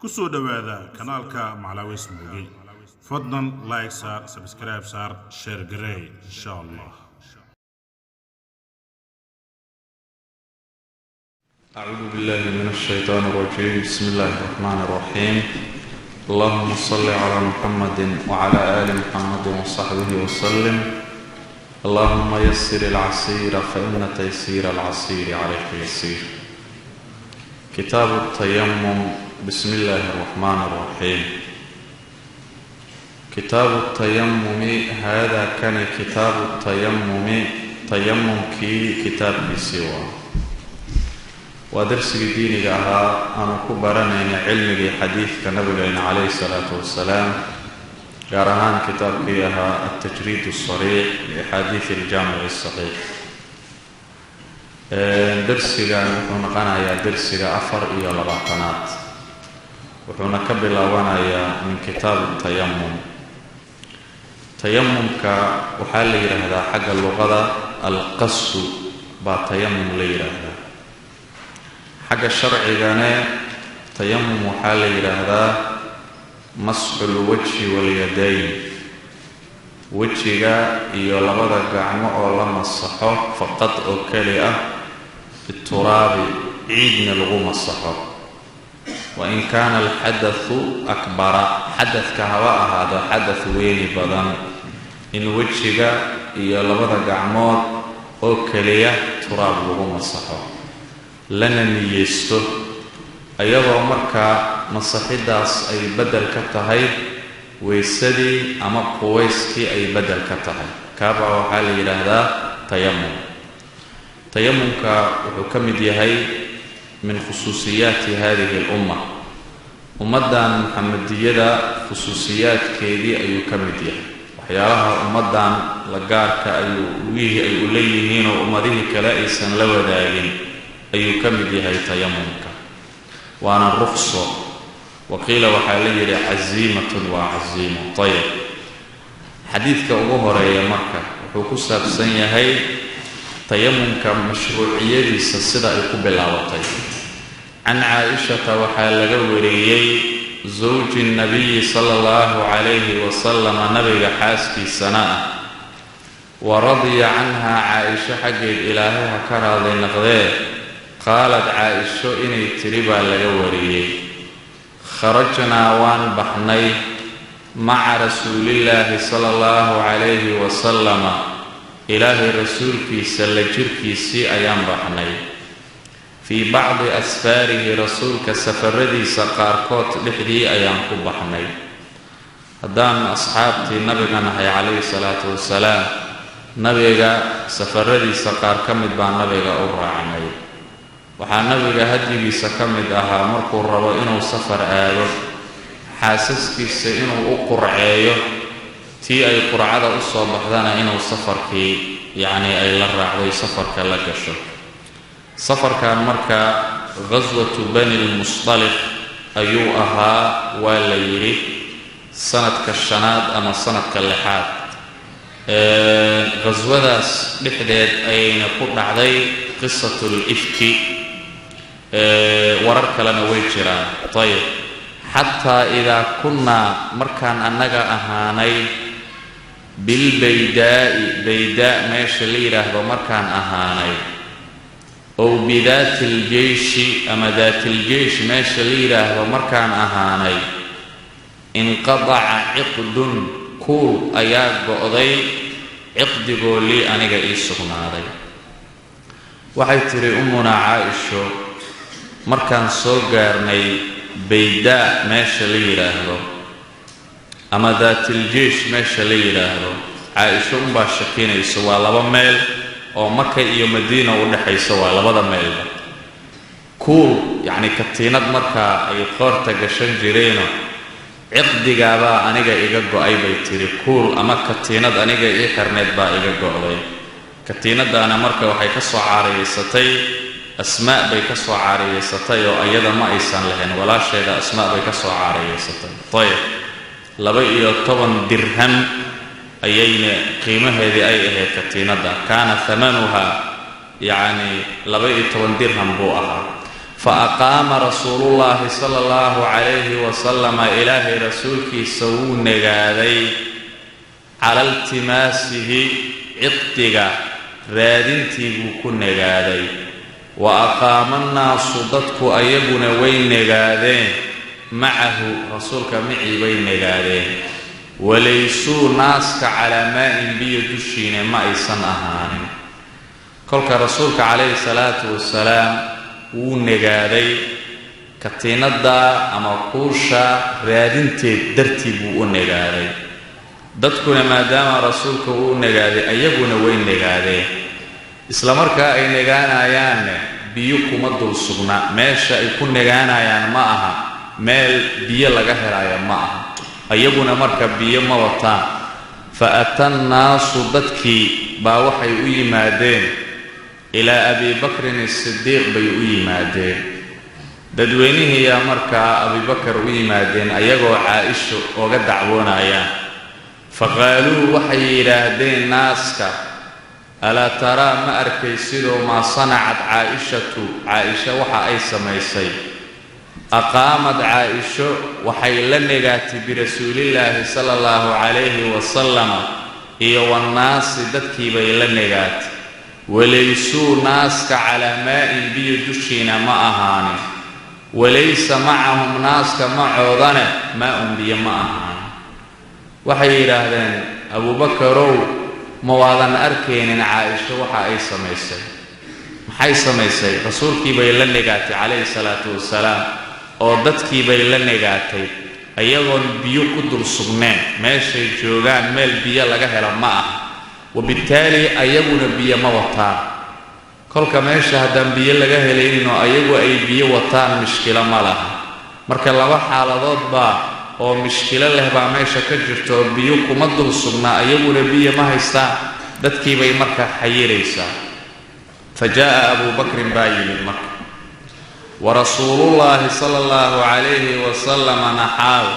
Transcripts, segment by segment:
Ku soo dhowaada kanaalka Macalaaweys Mooge. Fadlan like saar, subscribe saar, share garey, insha Allah. أعوذ بالله من الشيطان الرجيم. بسم الله الرحمن الرحيم. اللهم صل على محمد وعلى آل محمد وصحبه وسلم. اللهم يسر العسير، فإن تيسير العسير عليك يسير. كتاب التيمم. بسم الله الرحمن الرحيم. كتاب التيمم. هذا كان كتاب التيمم، tayamumkii kitaabkiisii waa darsigii diiniga ahaa aanu ku baranayna cilmigii xadiidka nabigeena calayhi salaatu wasalaam, gaar ahaan kitaabkii ahaa altajriid asariix liaxaadiidi aljaamici asaxiix. Darsigan wuxuu noqonayaa darsiga 24aad, wuxuuna ka bilaabanayaa min kitaabi tayamum. Tayamumka waxaa la yidhaahdaa xagga luqada alqasu baa tayamum la yidhaahdaa. Xagga sharcigane tayamum waxaa la yidhaahdaa masxu lwajhi walyadayn, wejiga iyo labada gacmo oo la masaxo faqad oo keli ah, bituraabi, ciidna lagu masaxo. Wa in kaana alxadathu akbara, xadadka haba ahaado xadath weyni badan, in wejiga iyo labada gacmood oo keliya turaab lagu masaxo lana niyeysto, iyadoo markaa masaxidaas ay beddel ka tahay weysadii ama quwayskii ay beddel ka tahay, kaabaa waxaa la yidhaahdaa tayamum. Tayamumka wuxuu ka mid yahay min khusuusiyaati hadihi alumma, ummaddan Muxamediyada khusuusiyaadkeedii ayuu ka mid yahay. Waxyaalaha ummaddan la gaarka ayuu ay u leeyihiin oo ummadihii kale aysan la wadaagin ayuu ka mid yahay tayamumka, waana ruqso. Waqiila waxaa la yidhi casiimatun, waa casiimo. Ayib, xadiidka ugu horeeya marka wuxuu ku saabsan yahay tayamumka mashruuciyadiisa sida ay ku bilaabatay. Can Caa-ishata waxaa laga wariyey, zawji nabiyi sala allahu calayhi wasalama, nabiga xaaskiisana ah, wa radiya canhaa, Caa-isho xaggeed Ilaahay ha ka raadi naqdee, qaalad, Caa-isho inay tiri baa laga wariyey: kharajnaa, waan baxnay, maca rasuulillaahi sala allahu calayhi wasalama, Ilaahay rasuulkiisa la jirkiisii ayaan baxnay, fii bacdi asfaarihi, rasuulka safaradiisa qaarkood dhexdii ayaan ku baxnay. Haddaan asxaabtii nabiga nahay calayhi salaatu wasalaam, nabiga safaradiisa qaar ka mid baa nabiga u raacnay. Waxaa nabiga hadyigiisa ka mid ahaa markuu rabo inuu safar aado xaasaskiisa inuu u qurceeyo, tii ay qurcada u soo baxdana inuu safarkii yacnii ay la raacday, safarka la gasho. Safarkan marka ghaswatu Bani Lmusطaliq ayuu ahaa, waa la yidhi sanadka shanaad ama sanadka lixaad. Ghaswadaas dhexdeed ayayna ku dhacday qisatu lifki, warar kalena way jiraan. Ayib, xataa idaa kunnaa, markaan annaga ahaanay, bilbaydaa'i, baydaa meesha la yidhaahdo markaan ahaanay, ow bidaati aljeyshi ama daatilJeysh meesha la yidhaahdo markaan ahaanay, inqadaca ciqdun, kuul ayaa go'day, ciqdigoo lii, aniga ii sugnaaday. Waxay tidhi ummunaa Caa-isho, markaan soo gaarnay Baydaa meesha la yidhaahdo ama DaatilJeysh meesha la yidhaahdo, Caa-isho unbaa shakinayso, waa laba meel oo Maka iyo Madiina u dhexaysa, waa labada meelba. Kuul, yacni katiinad markaa ay qoorta gashan jireeno, ciqdigaabaa aniga iga go'ay bay tidhi. Kuul ama katiinad aniga ii xirneed baa iga go'day. Katiinadaana marka waxay ka soo caariyeysatay Asmaa bay ka soo caariyeysatay, oo iyada ma aysan lahayn, walaasheeda Asmaa bay ka soo caariyeysatay. Ayib, 12 dirham ayayna qiimaheedii ay ahayd katiinadda. Kaana hamanuha, yacni 12 dirham buu ahaa. Fa aqaama rasuulullaahi sala allahu calayhi wasalama, ilaahay rasuulkiisa wuu nagaaday, cala iltimaasihi, ciqdiga raadintii buu ku nagaaday. Wa aqaama annaasu, dadku ayaguna way nagaadeen, macahu, rasuulka micii bay nagaadeen. Walaysuu, naaska, calaa maa-in, biyo dushiina ma aysan ahaanin. Kolka rasuulka calayhi salaatu wasalaam wuu nagaaday katiinadda ama kuusha raadinteed dartii buu u nagaaday. Dadkuna maadaama rasuulka uu nagaaday, ayaguna way nagaadeen. Isla markaa ay nagaanayaanne biyo kuma dul sugna. Meesha ay ku nagaanayaan ma aha meel biyo laga helaayo, ma aha. Ayaguna marka biyo ma wataan. Fa ata annaasu, dadkii baa waxay u yimaadeen, ilaa Abi Bakrin Asidiiq bay u yimaadeen. Dadweynihiiyaa markaa Abibakar u yimaadeen, ayagoo Caa-isho oga dacwoonayaan. Fa qaaluu, waxay yidhaahdeen naaska: "Alaa taraa, ma arkay sidoo maa sanacad Caa-ishatu, Caa-isha waxa ay samaysay? Aqaamad Caa-isho, waxay la negaatay, birasuulillaahi sala allahu calayhi wasalama iyo wannaasi, dadkii bay la negaatay. Walaysuu, naaska, calaa maa-in, biyo dushiina ma ahaanin. Walaysa macahum, naaska macoodane, maa-un, biyo ma ahaanin." Waxay yidhaahdeen: "Abuubakarow, ma waadan arkaynin Caa-isho waxa ay samaysay? Maxay samaysay? Rasuulkii bay la negaatay calayhi salaatu wasalaam, oo dadkii bay la negaatay, iyagoon biyo ku dul sugneen. Meeshay joogaan meel biyo laga helo ma aha, wabittaali ayaguna biyo ma wataan. Kolka meesha haddaan biyo laga helaynin oo ayagu ay biyo wataan, mishkilo ma laha. Marka laba xaaladood baa oo mishkilo leh baa meesha ka jirta, oo biyo kuma dul sugnaa, ayaguna biyo ma haystaan. Dadkii bay marka xayiraysaa." Fa jaa'a Abuu Bakrin baa yimid marka, wa rasuulullaahi sala allahu calayhi wasalama naxaal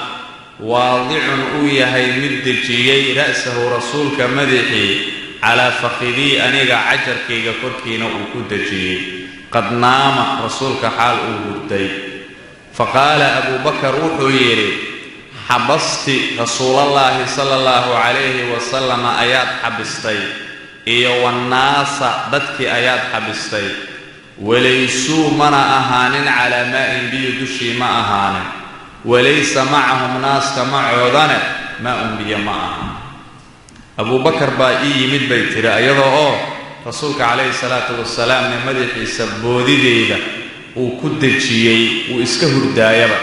waadicun uu yahay mid dejiyey, ra'sahu, rasuulka madaxii, calaa fakhidii, aniga cajarkayga korkiina uu ku dejiyey. Qad naama, rasuulka xaal uu hurday. Fa qaala Abuubakar wuxuu yidhi: "Xabasti rasuulallaahi sala allahu calayhi wasalama ayaad xabistay, iyo wannaasa, dadkii ayaad xabistay. Walaysuu, mana ahaanin, calaa maa-in, biyo dushii ma ahaanin. Walaysa macahum, naaska macoodane, maa-un, biyo ma ahaan. Abuubakar baa ii yimid," bay tiri, ayadoo oo rasuulka calayhi salaatu wasalaamna madaxiisa boodideyda uu ku dejiyey, uu iska hurdaayaba.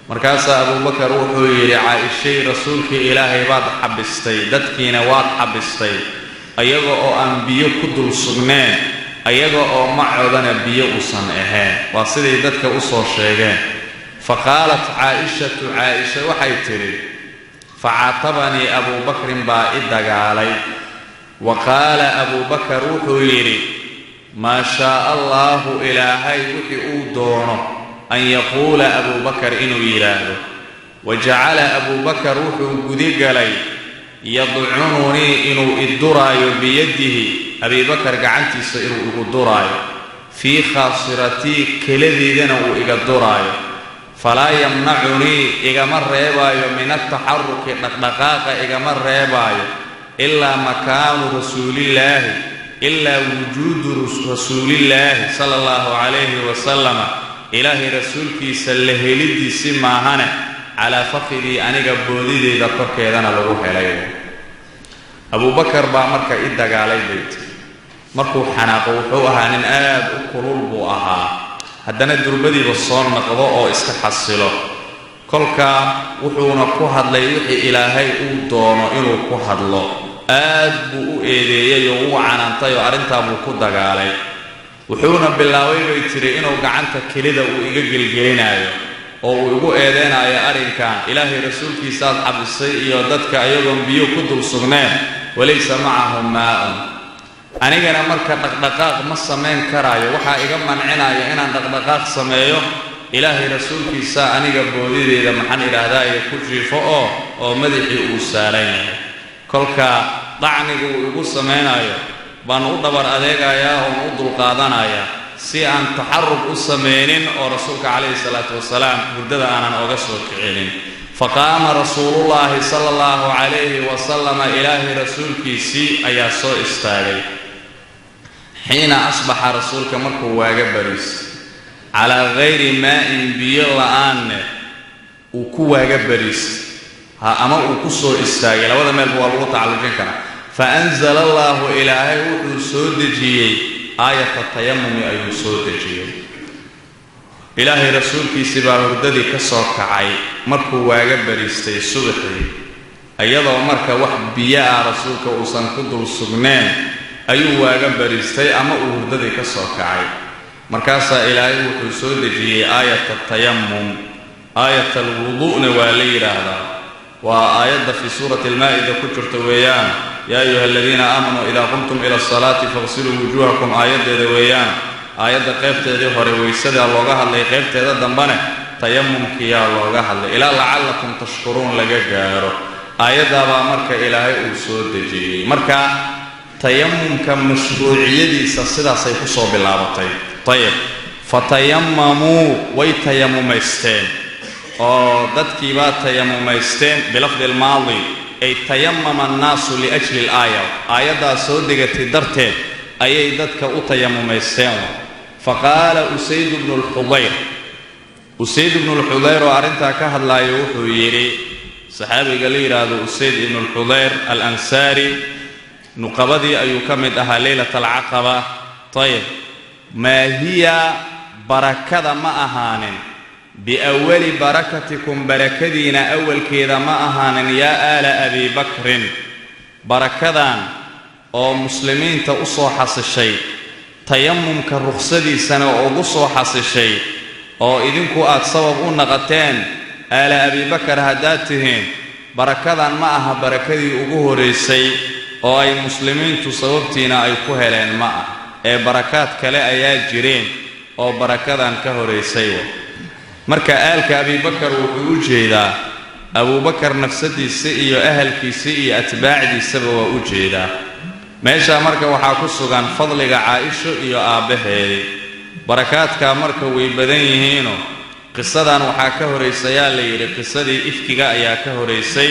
Markaasaa Abuubakar wuxuu yidhi: "Caa-ishay, rasuulkii Ilaahay baad xabistay, dadkiina waad xabistay, ayaga oo aan biyo ku dul sugneen, ayaga oo macoodana biyo uusan ahayn." Waa siday dadka u soo sheegeen. Fa qaalat Caa-ishatu, Caa-isha waxay tidhi: "Facatabanii Abuubakrin, baa i dagaalay. Wa qaala, Abuubakar wuxuu yidhi: 'Maa shaaa allaahu, Ilaahay wixii uu doono, an yaquula, Abuubakar inuu yidhaahdo.' Wa jacala Abuubakar, wuxuu gudigalay, yadcununii, inuu i duraayo, biyadihi, Abiibakar gacantiisa inuu igu duraayo, fii khaasiratii, keladeydana uu iga duraayo. Falaa yamnacunii, igama reebaayo, min altaxaruki, dhaqdhaqaaqa igama reebaayo, ilaa makaanu rasuulillaahi, ilaa wujuudu rasuulillaahi sala allahu calayhi wasalama, Ilaahay rasuulkiisa la helidiisi maahane, calaa fakhidii, aniga boodideyda korkeedana lagu helay. Abuubakar baa marka i dagaalay," bay tiri. Markuu xanaaqo wuxuu ahaa nin aad u kulul buu ahaa, haddana durbadiiba soo noqdo oo iska xasilo. Kolka wuxuuna ku hadlay wixii Ilaahay uu doono inuu ku hadlo. Aad buu u eedeeyey oo uu canaantay, oo arrintaa buu ku dagaalay. Wuxuuna bilaabay," bay tiri, "inuu gacanta kelida uu iga gelgelinaayo oo uu igu eedeynayo arrinkan: 'Ilaahay rasuulkiisaad xabisay iyo dadka iyagoon biyo ku dul sugneen, walaysa macahum maa-un.' Anigana marka dhaqdhaqaaq ma samayn karaayo. Waxaa iga mancinaya inaan dhaqdhaqaaq sameeyo Ilaahay rasuulkiisa aniga boodideyda, maxaan idhaahdaaye, ku jiifo oo madaxii uu saaran yahay. Kolka dacnigu uu igu samaynayo baan u dhabar adeegayaa oon u dulqaadanayaa." Si aan taxarug u samaynin oo rasuulka calayhi salaatu wasalaam hurdada aanan oga soo kicinin. Faqaama rasuulullaahi sala allahu calayhi wasalama, ilaahay rasuulkiisii ayaa soo istaagay, xiina asbaxa, rasuulka markuu waaga bariistay, calaa gayri maa'in, biyo la'aanne uu ku waaga bariistay ha ama uu ku soo istaagay, labada meelba waa lagu tacallujin karaa. Fa anzala allaahu, ilaahay wuxuu soo dejiyey aayata tayamumi ayuu soo dejiyey. Ilaahay rasuulkiisii baa hurdadii ka soo kacay markuu waaga bariistay subaxii, iyadoo marka wax biyo ah rasuulka uusan ku dul sugneen ayuu waaga bariistay ama uu hurdadii ka soo kacay. Markaasaa ilaahay wuxuu soo dejiyey aayat atayamum. Aayat alwudu'na waa la yidhaahdaa, waa aayadda fii suurati almaa'ida ku jirta weeyaan, "Yaa ayuha aladiina aamanuu idaa qumtum ila asalaati faqsiluu wujuuhakum", aayaddeeda weeyaan. Aayadda qaybteedii hore weysadaa looga hadlay, qaybteeda dambene tayamumkiyaa looga hadlay, ilaa "lacallakum tashkuruun" laga gaaro. Aayaddaabaa marka ilaahay uu soo dejiyey. Marka tayamumka mashruuciyadiisa sidaasay ku soo bilaabatay. Ayib, fatayamamuu, way tayamumaysteen oo dadkiibaa tayamumaysteen, bilafdi almaadi, ay tayamama annaasu liajli alaaya, aayaddaa soo degatay darteed ayay dadka u tayamumaysteen. Faqaala Usayd bnu lxudayr, Usayd ibnu lxudayr oo arrintaa ka hadlaayo wuxuu yidhi, saxaabiga la yidhaahdo Usayd ibnu lxudayr Alansaari, nuqabadii ayuu ka mid ahaa leylat alcaqaba. Ayib, maa hiya, barakada ma ahaanin, biawali barakatikum, barakadiina awalkeeda ma ahaanin, yaa aala Abi Bakrin, barakadan oo muslimiinta u soo xasishay, tayamumka rukhsadiisana ugu soo xasishay, oo idinku aad sabab u naqateen, aala Abibakar haddaad tihiin, barakadan ma aha barakadii ugu horaysay oo ay muslimiintu sababtiina ay ku heleen ma ah, ee barakaad kale ayaa jireen oo barakadan ka horaysay. Marka aalka Abibakar wuxuu u jeedaa Abuubakar nafsadiisa iyo ahalkiisa iyo atbaacdiisaba waa u jeedaa. Meeshaa marka waxaa ku sugan fadliga Caaisho iyo aabbaheedi. Barakaadkaa marka way badan yihiinoo qisadan waxaa ka horaysayaa la yidhi qisadii ifkiga ayaa ka horaysay,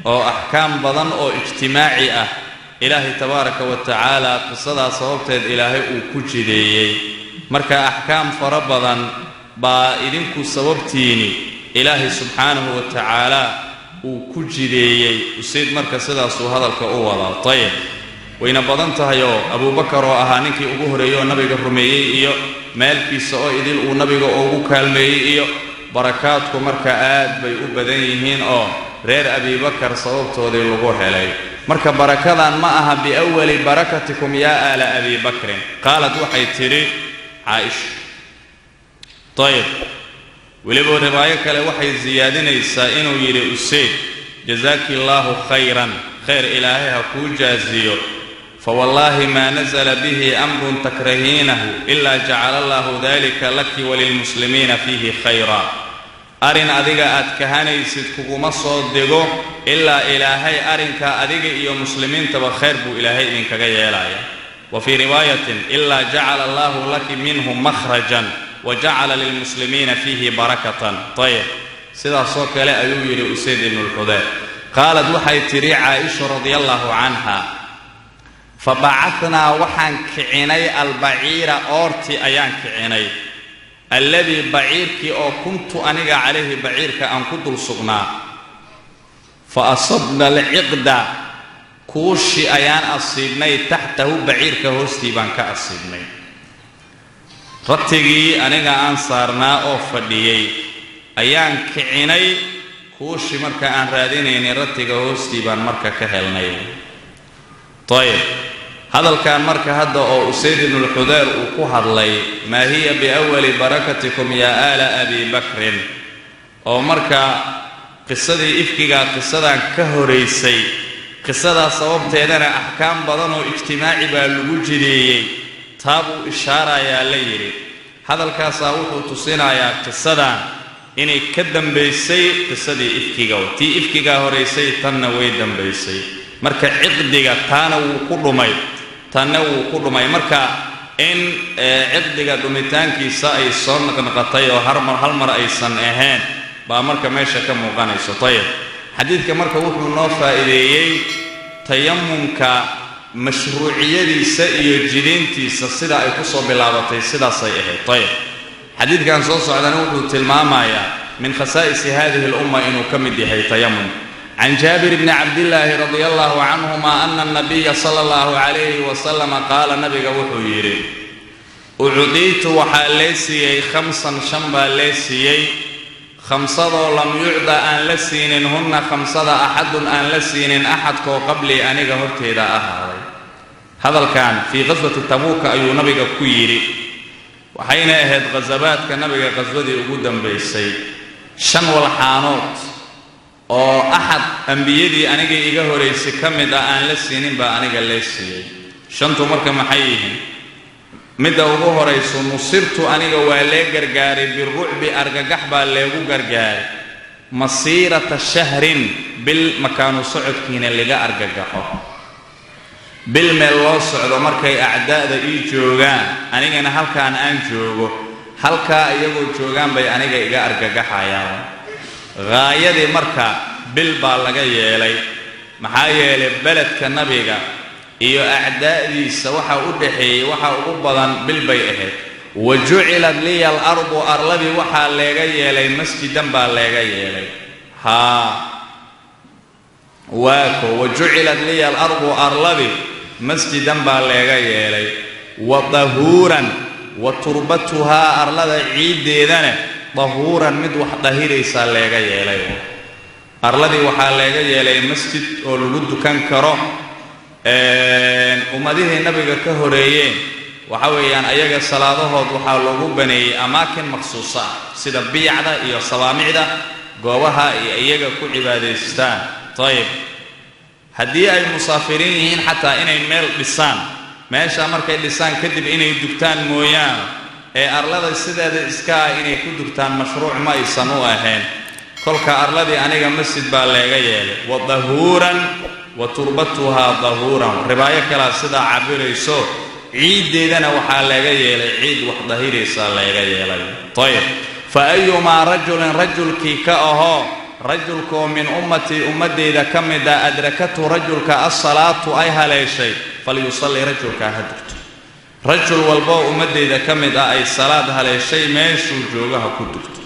oo axkaam badan oo ijtimaaci ah Ilaahay tabaaraka wa tacaala qisadaa sababteed ilaahay uu ku jideeyey. Marka axkaam fara badan baa idinku sababtiini Ilaahay subxaanahu wa tacaala uu ku jideeyey. Usayd marka sidaasuu hadalka u wadaa. Tayib, wayna badan tahay oo Abuubakar oo ahaa ninkii ugu horreeyey oo nabiga rumeeyey, iyo maalkiisa oo idil uu nabiga ugu kaalmeeyey, iyo barakaadku marka aad bay u badan yihiin oo reer Abibakar sababtoodii lagu helay. Marka barakadan ma aha biawali barakatikum yaa aala Abi Bakrin. Qaalad, waxay tidhi Caaisha. Ayib, weliba riwaayo kale waxay siyaadinaysaa inuu yidhi Usayd: "Jazaaki allaahu khayran, khayr ilaahay ha kuu jaaziyo, fawallaahi maa nasala bihi amrun takrahiinahu ilaa jacala allaahu dalika laki walilmuslimiina fiihi khayra. Arrin adiga aad kahanaysid kuguma soo dego ilaa ilaahay arrinkaa adiga iyo muslimiintaba khayr buu ilaahay idinkaga yeelaya." Wa fii riwaayatin: "Ilaa jacala allaahu laki minhu makhrajan wa jacala lilmuslimiina fiihi barakatan." Ayib, sidaasoo kale ayuu yidhi Usayd ibnu lxudayr. Qaalad, waxay tidhi Caaisha radia allaahu canha: fa bacahnaa, waxaan kicinay, albaciira, oortii ayaan kicinay, alladii, baciirkii oo, kuntu, aniga, calayhi, baciirka aan ku dul sugnaa. Fa asabna alciqda, kuushi ayaan asiibnay, taxtahu, baciirka hoostii baan ka asiibnay. Ratigii aniga aan saarnaa oo fadhiyey ayaan kicinay, kuushi marka aan raadinaynay ratiga hoostii baan marka ka helnay. Ayib, hadalkan marka hadda oo Usayd ibnulxudayr uu ku hadlay, "Maa hiya biawali barakatikum yaa aala Abi Bakrin", oo marka qisadii ifkigaa qisadan ka horaysay, qisadaa sababteedana axkaam badan oo ijtimaaci baa lagu jideeyey, taa buu ishaarayaa la yidhi. Hadalkaasaa wuxuu tusinayaa qisadan inay ka dambaysay qisadii ifkiga. Tii ifkigaa horaysay, tanna way dambaysay. Marka ciqdiga taana wuu ku dhumay, tanna wuu ku dhumay. Marka In ciqdiga dhumitaankiisa ay soo naqnaqatay oo harmar hal mar aysan ahayn baa marka meesha ka muuqanayso. Tayib, xadiidka marka wuxuu noo faa'iideeyey tayamumka mashruuciyadiisa iyo jideyntiisa sida ay ku soo bilaabatay, sidaasay ahayd. Tayib, xadiidkan soo socdana wuxuu tilmaamayaa min khasaa'isi hadihi alumma inuu ka mid yahay tayamum. Can Jaabir bni Cabdillaahi radia allahu canhuma ana anabiya sala allahu calayhi wasalama qaala, nabiga wuxuu yidhi: "Ucdiitu, waxaa lee siiyey, khamsan, shan baa lee siiyey, khamsadoo lam yucda, aan la siinin, hunna khamsada, axadun, aan la siinin axadkoo qablii, aniga horteeda ahaaday." Hadalkan fii qaswati Tabuuka ayuu nabiga ku yidhi, waxayna ahayd ghasabaadka nabiga qaswadii ugu dambaysay. Shan walxaanood oo axad ambiyadii aniga iga horaysay ka mid ah aan la siinin baa aniga lee siiyey. Shantu marka maxay yihiin? Midda ugu horayso, nusirtu, aniga waa lee gargaaray, birucbi, argagax baa leegu gargaaray, masiirata shahrin, bil makaanu socodkiina liga argagaxo. Bil meel loo socdo markay acdaa'da ii joogaan, anigana halkaan aan joogo, halkaa iyagoo joogaan bay aniga iga argagaxayaan. Ghaayadii marka bil baa laga yeelay, maxaa yeelay beledka nabiga iyo acdaa'diisa waxaa u dhaxeeyey waxa ugu badan bil bay ahayd. Wa jucilat liya alardu, arladii waxaa leega yeelay, masjidan baa leega yeelay. Haa, waako, wa jucilat liya alardu, arladii masjidan baa leega yeelay, wa dahuuran, wa turbatuhaa, arlada ciiddeedana, dahuuran, mid wax dahiraysaa leega yeelay. Arladii waxaa leega yeelay masjid oo lagu dukan karo. Ummadihii nabiga ka horeeyeen waxa weeyaan ayaga salaadahood waxaa loogu baneeyey amaakin makhsuusa ah, sida biyacda iyo sawaamicda, goobaha ay iyaga ku cibaadaystaan. Tayib, haddii ay musaafiriin yihiin xataa inay meel dhisaan, meeshaa markay dhisaan kadib inay dugtaan mooyaane, ee arlada sideeda iska ah inay ku dugtaan mashruuc ma aysan u ahayn. Kolka arladii aniga masjid baa leega yeelay, wa dahuuran, wa turbatuhaa dahuuran, ribaayo kalaa sidaa cabirayso. Ciiddeedana waxaa leega yeelay ciid wax dahiraysaa leega yeelay. Ayib, fa ayumaa rajulin, rajulkii ka ahoo, rajulkoo min ummatii, ummaddayda ka mid ah, adrakathu, rajulka assalaatu ay haleeshay, falyusalli, rajulkaa ha dugto. Rajul walboo ummaddayda ka mid ah ay salaad haleeshay, meeshuu joogaha ku dugto.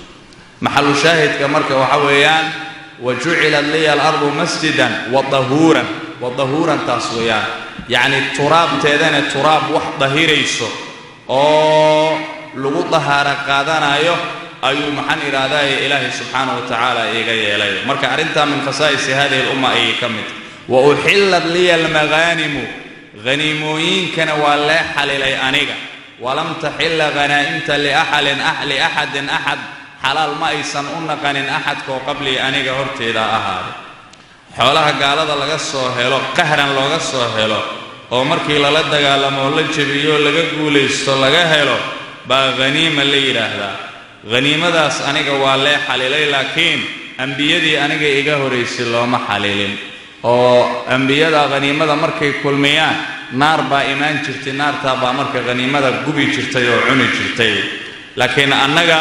Maxalu shaahidka marka waxa weeyaan wa jucilat liya alardu masjidan wa dahuuran, wa dahuuran taas weeyaan, yacni turaabteedana turaab wax dahirayso oo lagu dahaaro qaadanayo ayuu, maxaan idhaahdaye, Ilaahay subxaanahu wa tacaala iiga yeelay. Marka arrintaa min khasaa'isi hadihi alumma ayay ka mid. Wa uxillat liya almaghaanimu, haniimooyinkana waa lee xalilay aniga. Walam taxilla, khanaa'imta, liaxalin, liaxadin, axad xalaal ma aysan u naqanin axadkoo qablii, aniga horteeda ahaaday. Xoolaha gaalada laga soo helo, qahran looga soo helo, oo markii lala dagaalamo, la jebiyo, laga guulaysto, laga helo baa haniima la yidhaahdaa. Haniimadaas aniga waa lee xalilay, laakiin ambiyadii aniga iga horaysay looma xalilin, oo ambiyada haniimada markay kulmiyaan naar baa imaan jirtay, naartaa baa marka haniimada gubi jirtay oo cuni jirtay. Laakiin annaga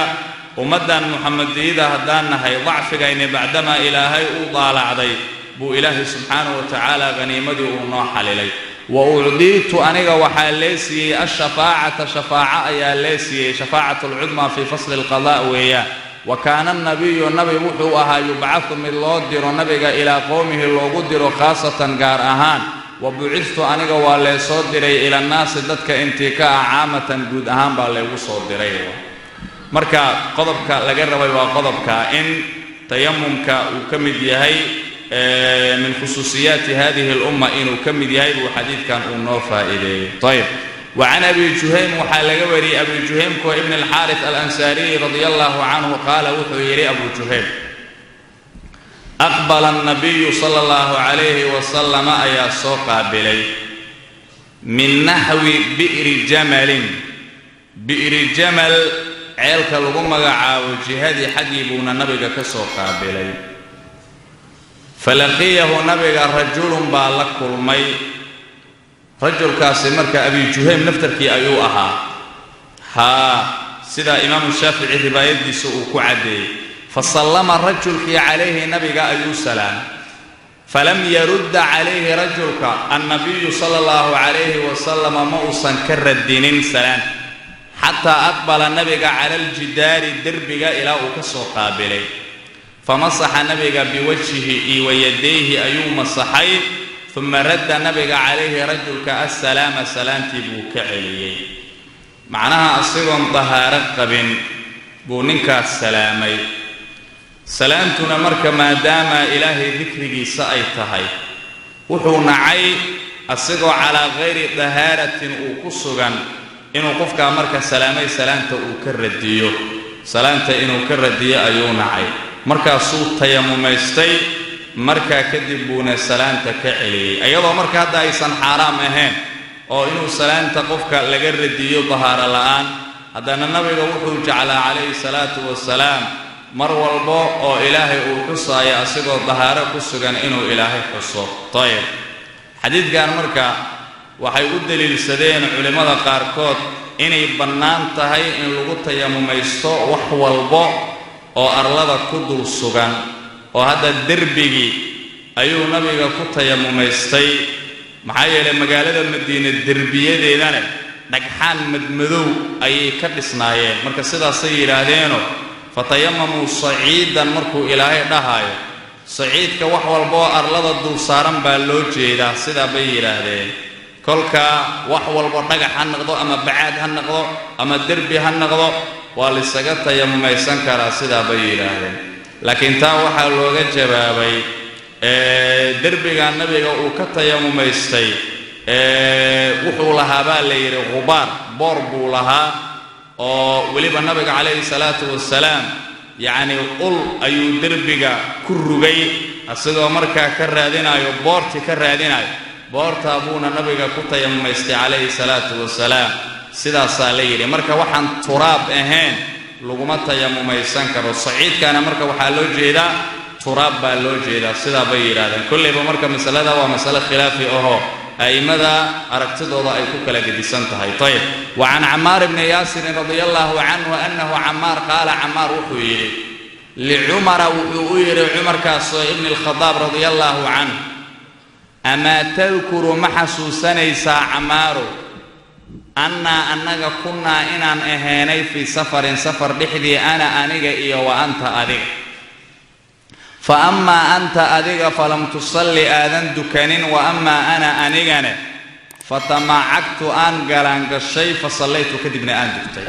ummaddan Muxamadiyada haddaan nahay, dacfigayni bacdamaa Ilaahay uu daalacday buu Ilaahay subxaanahu wa tacaala haniimadii uu noo xalilay. Wa ucdiitu, aniga waxaa lee siiyey, ashafaacata, shafaaco ayaa lee siiyey, shafaacatu alcudmaa fii fasli alqadaa weeyaan. Wa kaana anabiyu, nabi wuxuu ahaa, yubcadu, mid loo diro nabiga, ilaa qowmihi loogu diro, khaasatan, gaar ahaan. Wa bucistu, aniga waa lee soo diray, ila annaasi, dadka intii ka ah, caamatan, guud ahaan baa leegu soo diray. Marka qodobka laga rabay waa qodobka in tayamumka uu ka mid yahay min khusuusiyaati hadihi alumma inuu ka mid yahay buu xadiidkan uu noo faa'iideeyey. Ayib, wa can Abi Juhaym waxaa laga wariyey, Abi Juhaymkoo ibn Alxaaris Alansaariyi radia allahu canhu, qaala wuxuu yidhi Abu Juhaym: aqbala annabiyu sala allahu calayhi wasalama, ayaa soo qaabilay, min naxwi bi'ri jamalin, bi'ri jamal ceelka lagu magacaabo jihadii xaggii buuna nabiga ka soo qaabilay. Falaqiyahu, nabiga, rajulun baa la kulmay. Rajulkaasi marka Abi Juhaym naftarkii ayuu ahaa. Haa, sidaa Imaamu Shaafici riwaayadiisa uu ku caddeeyey. Fa sallama rajulkii calayhi, nabiga ayuu salaamay. Falam yarudda calayhi rajulka annabiyu sala allahu calayhi wasalama, ma uusan ka radinin salaam, xataa aqbala nabiga cala aljidaari, derbiga ilaa uu ka soo qaabilay. Famasaxa nabiga biwajhihi iyo wayadayhi ayuu masaxay. Uma radda nabiga calayhi rajulka assalaama, salaamtii buu ka celiyey. Macnaha, asigoon dahaaro qabin buu ninkaas salaamay. Salaamtuna marka, maadaama Ilaahay dikrigiisa ay tahay, wuxuu nacay asigoo calaa khayri dahaaratin uu ku sugan inuu qofkaa marka salaamay salaamta uu ka radiyo. Salaamta inuu ka radiyo ayuu nacay. Markaasuu tayamumaystay, markaa kadib buuna salaamta ka celiyey, iyadoo marka hadda aysan xaaraam ahayn oo inuu salaamta qofka laga radiyo dahaaro la'aan. Haddana nabiga wuxuu jeclaa calayhi salaatu wasalaam mar walbo oo Ilaahay uu xusaayo asigoo dahaaro ku sugan inuu Ilaahay xuso. Tayib, xadiidkan marka waxay u deliilsadeen culimmada qaarkood inay bannaan tahay in lagu tayamumaysto wax walbo oo arlada ku dul sugan, oo hadda derbigii ayuu nabiga ku tayamumaystay. Maxaa yeelay, magaalada Madiine derbiyadeedana dhagxaan madmadow ayay ka dhisnaayeen. Marka sidaasay yidhaahdeeno, fatayamamuu saciidan markuu Ilaahay dhahaayo, saciidka wax walba oo arlada dul saaran baa loo jeedaa, sidaa bay yidhaahdeen. Kolka wax walbo, dhagax ha noqdo ama bacaad ha noqdo ama derbi ha noqdo, waa laysaga tayamumaysan karaa, sidaa bay yidhaahdeen. Laakiin taa waxaa looga jawaabay, derbiga nabiga uu ka tayamumaystay wuxuu lahaa baa la yidhi ghubaar, boor buu lahaa, oo weliba nabiga calayhi salaatu wasalaam yacnii ul ayuu derbiga ku rugay, isagoo markaa ka raadinayo boorti ka raadinayo. Boortaa buuna nabiga ku tayamumaystay calayhi salaatu wasalaam, sidaasaa la yidhi. Marka waxaan turaab ahayn laguma tayamumaysan karo. Saciidkana marka waxaa loo jeedaa turaab baa loo jeedaa, sidaa bay yidhahdeen. Kollayba marka masalada waa masale khilaafi ahoo a'immada aragtidooda ay ku kala gedisan tahay. Ayib, wa can Camaar bni Yaasirin radia allahu canhu annahu Camaar qaala, Camaar wuxuu yidhi licumara, wuxuu u yidhi Cumarkaasoo ibni Alkhadaab radia allaahu canh: amaa tadkuru, ma xasuusanaysaa Camaarow, annaa annaga kunnaa inaan ahaynay fii safarin, safar dhexdii, ana aniga iyo wa anta adiga, fa amaa anta adiga falam tusalli, aadan dukanin, wa amaa ana anigane fatamacagtu, aan galaangashay, fa sallaytu, kadibna aan dugtay.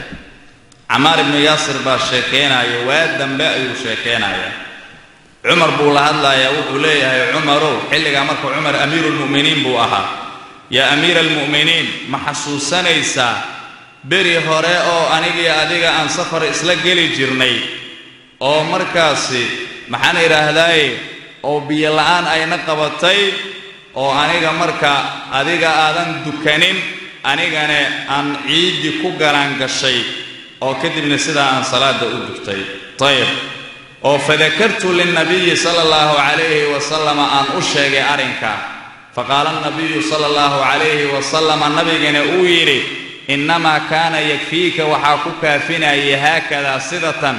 Camaar ibnu Yaasir baa sheekaynaya, waa dambe ayuu sheekaynaya. Cumar buu la hadlayaa, wuxuu leeyahay: Cumarow, xilligaa marka Cumar amiiruulmu'miniin buu ahaa, yaa amiira almu'miniin, ma xasuusanaysaa beri hore oo anigii adiga aan safar isla geli jirnay, oo markaasi maxaan idhaahdaaye, oo biyo la'aan ayna qabatay, oo aniga marka adiga aadan dukanin, anigana aan ciiddi ku galaangashay, oo kadibna sidaa aan salaada u dugtay? Tayib, oo fadakartu lilnabiyi sala allahu calayhi wasalama, aan u sheegay arrinkaa. Faqaala alnabiyu sala allahu calayhi wasalama, nabigana uu yidhi: innamaa kaana yakfiika, waxaa ku kaafinayay, haakadaa, sidatan.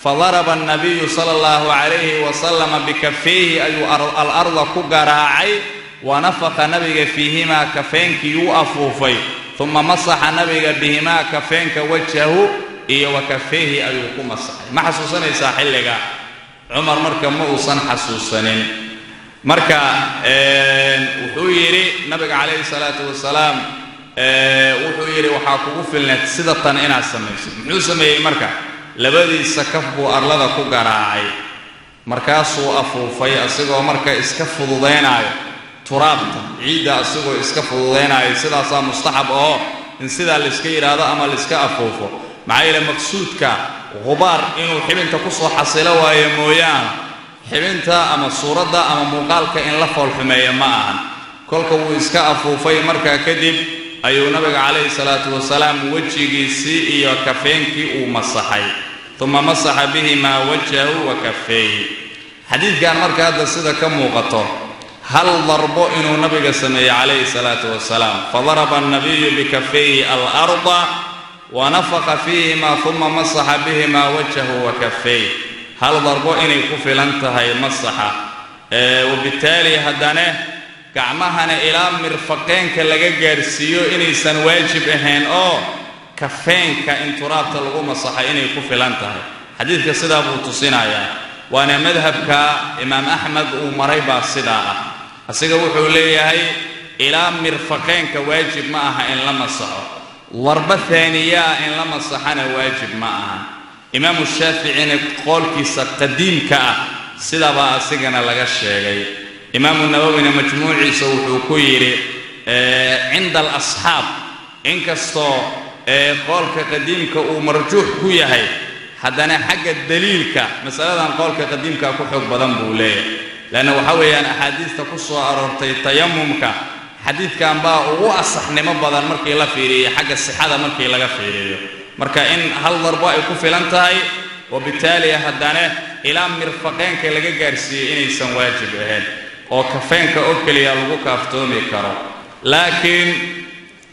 Fadaraba alnabiyu sala allahu calayhi wasalama bikafayhi, ayuu alarda ku garaacay. Wanafakha nabiga fiihimaa, kafeenkii u afuufay. Uma masaxa nabiga bihimaa, kafeenka, wajhahu iyo wa kafayhi ayuu ku masaxay. Ma xasuusanaysaa xilliga? Cumar marka ma uusan xasuusanin. Marka wuxuu yidhi nabiga calayhi salaatu wasalaam, wuxuu yidhi: waxaa kugu filneed sida tan inaad samayso. Muxuu sameeyey marka? Labadiisa kaf buu arlada ku garaacay, markaasuu afuufay, asigoo marka iska fududaynaayo turaabta, ciidda asigoo iska fududaynaayo. Sidaasaa mustaxab oo in sidaa layska yidhaahdo ama layska afuufo. Maxaa yeele, maqsuudka ghubaar inuu xibinta kusoo xasilo waayo mooyaane, xibinta ama suuradda ama muuqaalka in la foolxumeeya ma ahan. Kolka wuu iska afuufay, markaa kadib ayuu nabiga calayhi salaatu wasalaam wejigiisii iyo kafeenkii uu masaxay. Uma masaxa bihimaa wajhahu wa kafeehi. Xadiidkan marka hadda sida ka muuqato, Hal darbo inuu nabiga sameeyey calayhi salaatu wasalaam. Fadaraba annabiyu bikafayhi alarda wanafaqa fiihima uma masaxa bihima wajhahu wa kafayh. Hal darbo inay ku filan tahay masaxa, wabittaali haddane gacmahana ilaa mirfaqeenka laga gaarsiiyo inaysan waajib ahayn, oo kafeenka in turaabta lagu masaxa inay ku filan tahay. Xadiidka sidaa buu tusinayaa, waana madhabka Imaam Axmed uu maray baa sidaa ah. Asiga wuxuu leeyahay ilaa mirfaqeenka waajib ma aha in la masaxo, darbo haaniyaa in la masaxana waajib ma aha. Imaamu Shaaficina qoolkiisa qadiimka ah sidaabaa asigana laga sheegay. Imaamu Nawowina majmuuciisa wuxuu ku yidhi cinda alasxaab, inkastoo qoolka qadiimka uu marjuux ku yahay, haddana xagga daliilka masaladan qoolka qadiimkaa ku xoog badan buu leeyahay. Leanna waxaa weeyaan axaadiista ku soo aroortay tayamumka xadiidkan baa ugu asaxnimo badan markii la fiiriyo xagga sixada markii laga fiiriyo. Marka in hal darbo ay ku filan tahay, wabitaali haddana ilaa mirfaqeenka laga gaarsiiyey inaysan waajib ahayn, oo kafeenka oo keliya lagu kaaftoomi karo. Laakiin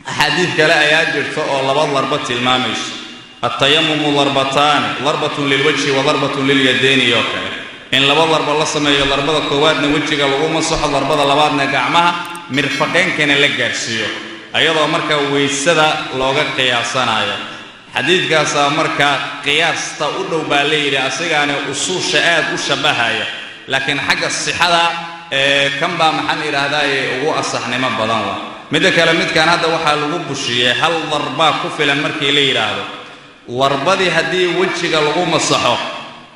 axaadiid kale ayaa jirta oo laba darbo tilmaamayso: altayamumu darbataani, darbatun lilwajhi wa darbatun lilyadayni, oo kale in laba darbo la sameeyo, darbada koowaadna wejiga lagu masaxo, darbada labaadna gacmaha mirfaqeenkana la gaarsiiyo, ayadoo marka weysada looga qiyaasanayo. Xadiidkaasaa marka qiyaasta u dhow baa la yidhi, asigaana usuusha aad u shabbahaya, laakiin xagga sixada kan baa maxaan idhaahdaaye ugu asaxnimo badan. Wa midda kale, midkan hadda waxaa lagu bushiyey hal darbaa ku filan markii la yidhaahdo. Darbadii haddii wejiga lagu masaxo,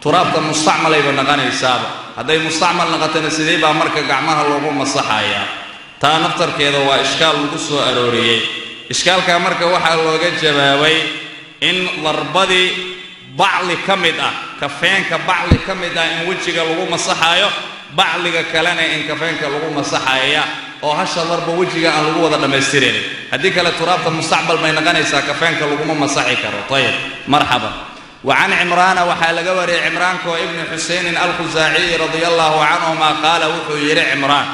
turaabta mustacmalayba naqanaysaaba. Hadday mustacmal naqatana, sidee baa marka gacmaha loogu masaxayaa? Taa naftarkeeda waa ishkaal lagu soo arooriyey. Ishkaalkaa marka waxaa looga jawaabay in darbadii bacli ka mid ah kafeenka, bacli ka mid ah in wejiga lagu masaxaayo, bacliga kalena in kafeenka lagu masaxaya, oo hasha darba wejiga aan lagu wada dhammaystiraynin. Haddii kale turaabta mustacmal bay naqanaysaa, kafeenka laguma masaxi karo. Ayib, marxaba. Wa can Cimraana waxaa laga wariyey, Cimraankoo ibni Xusaynin Alkhusaaciyi radia allaahu canhuma, qaala wuxuu yidhi Cimraan: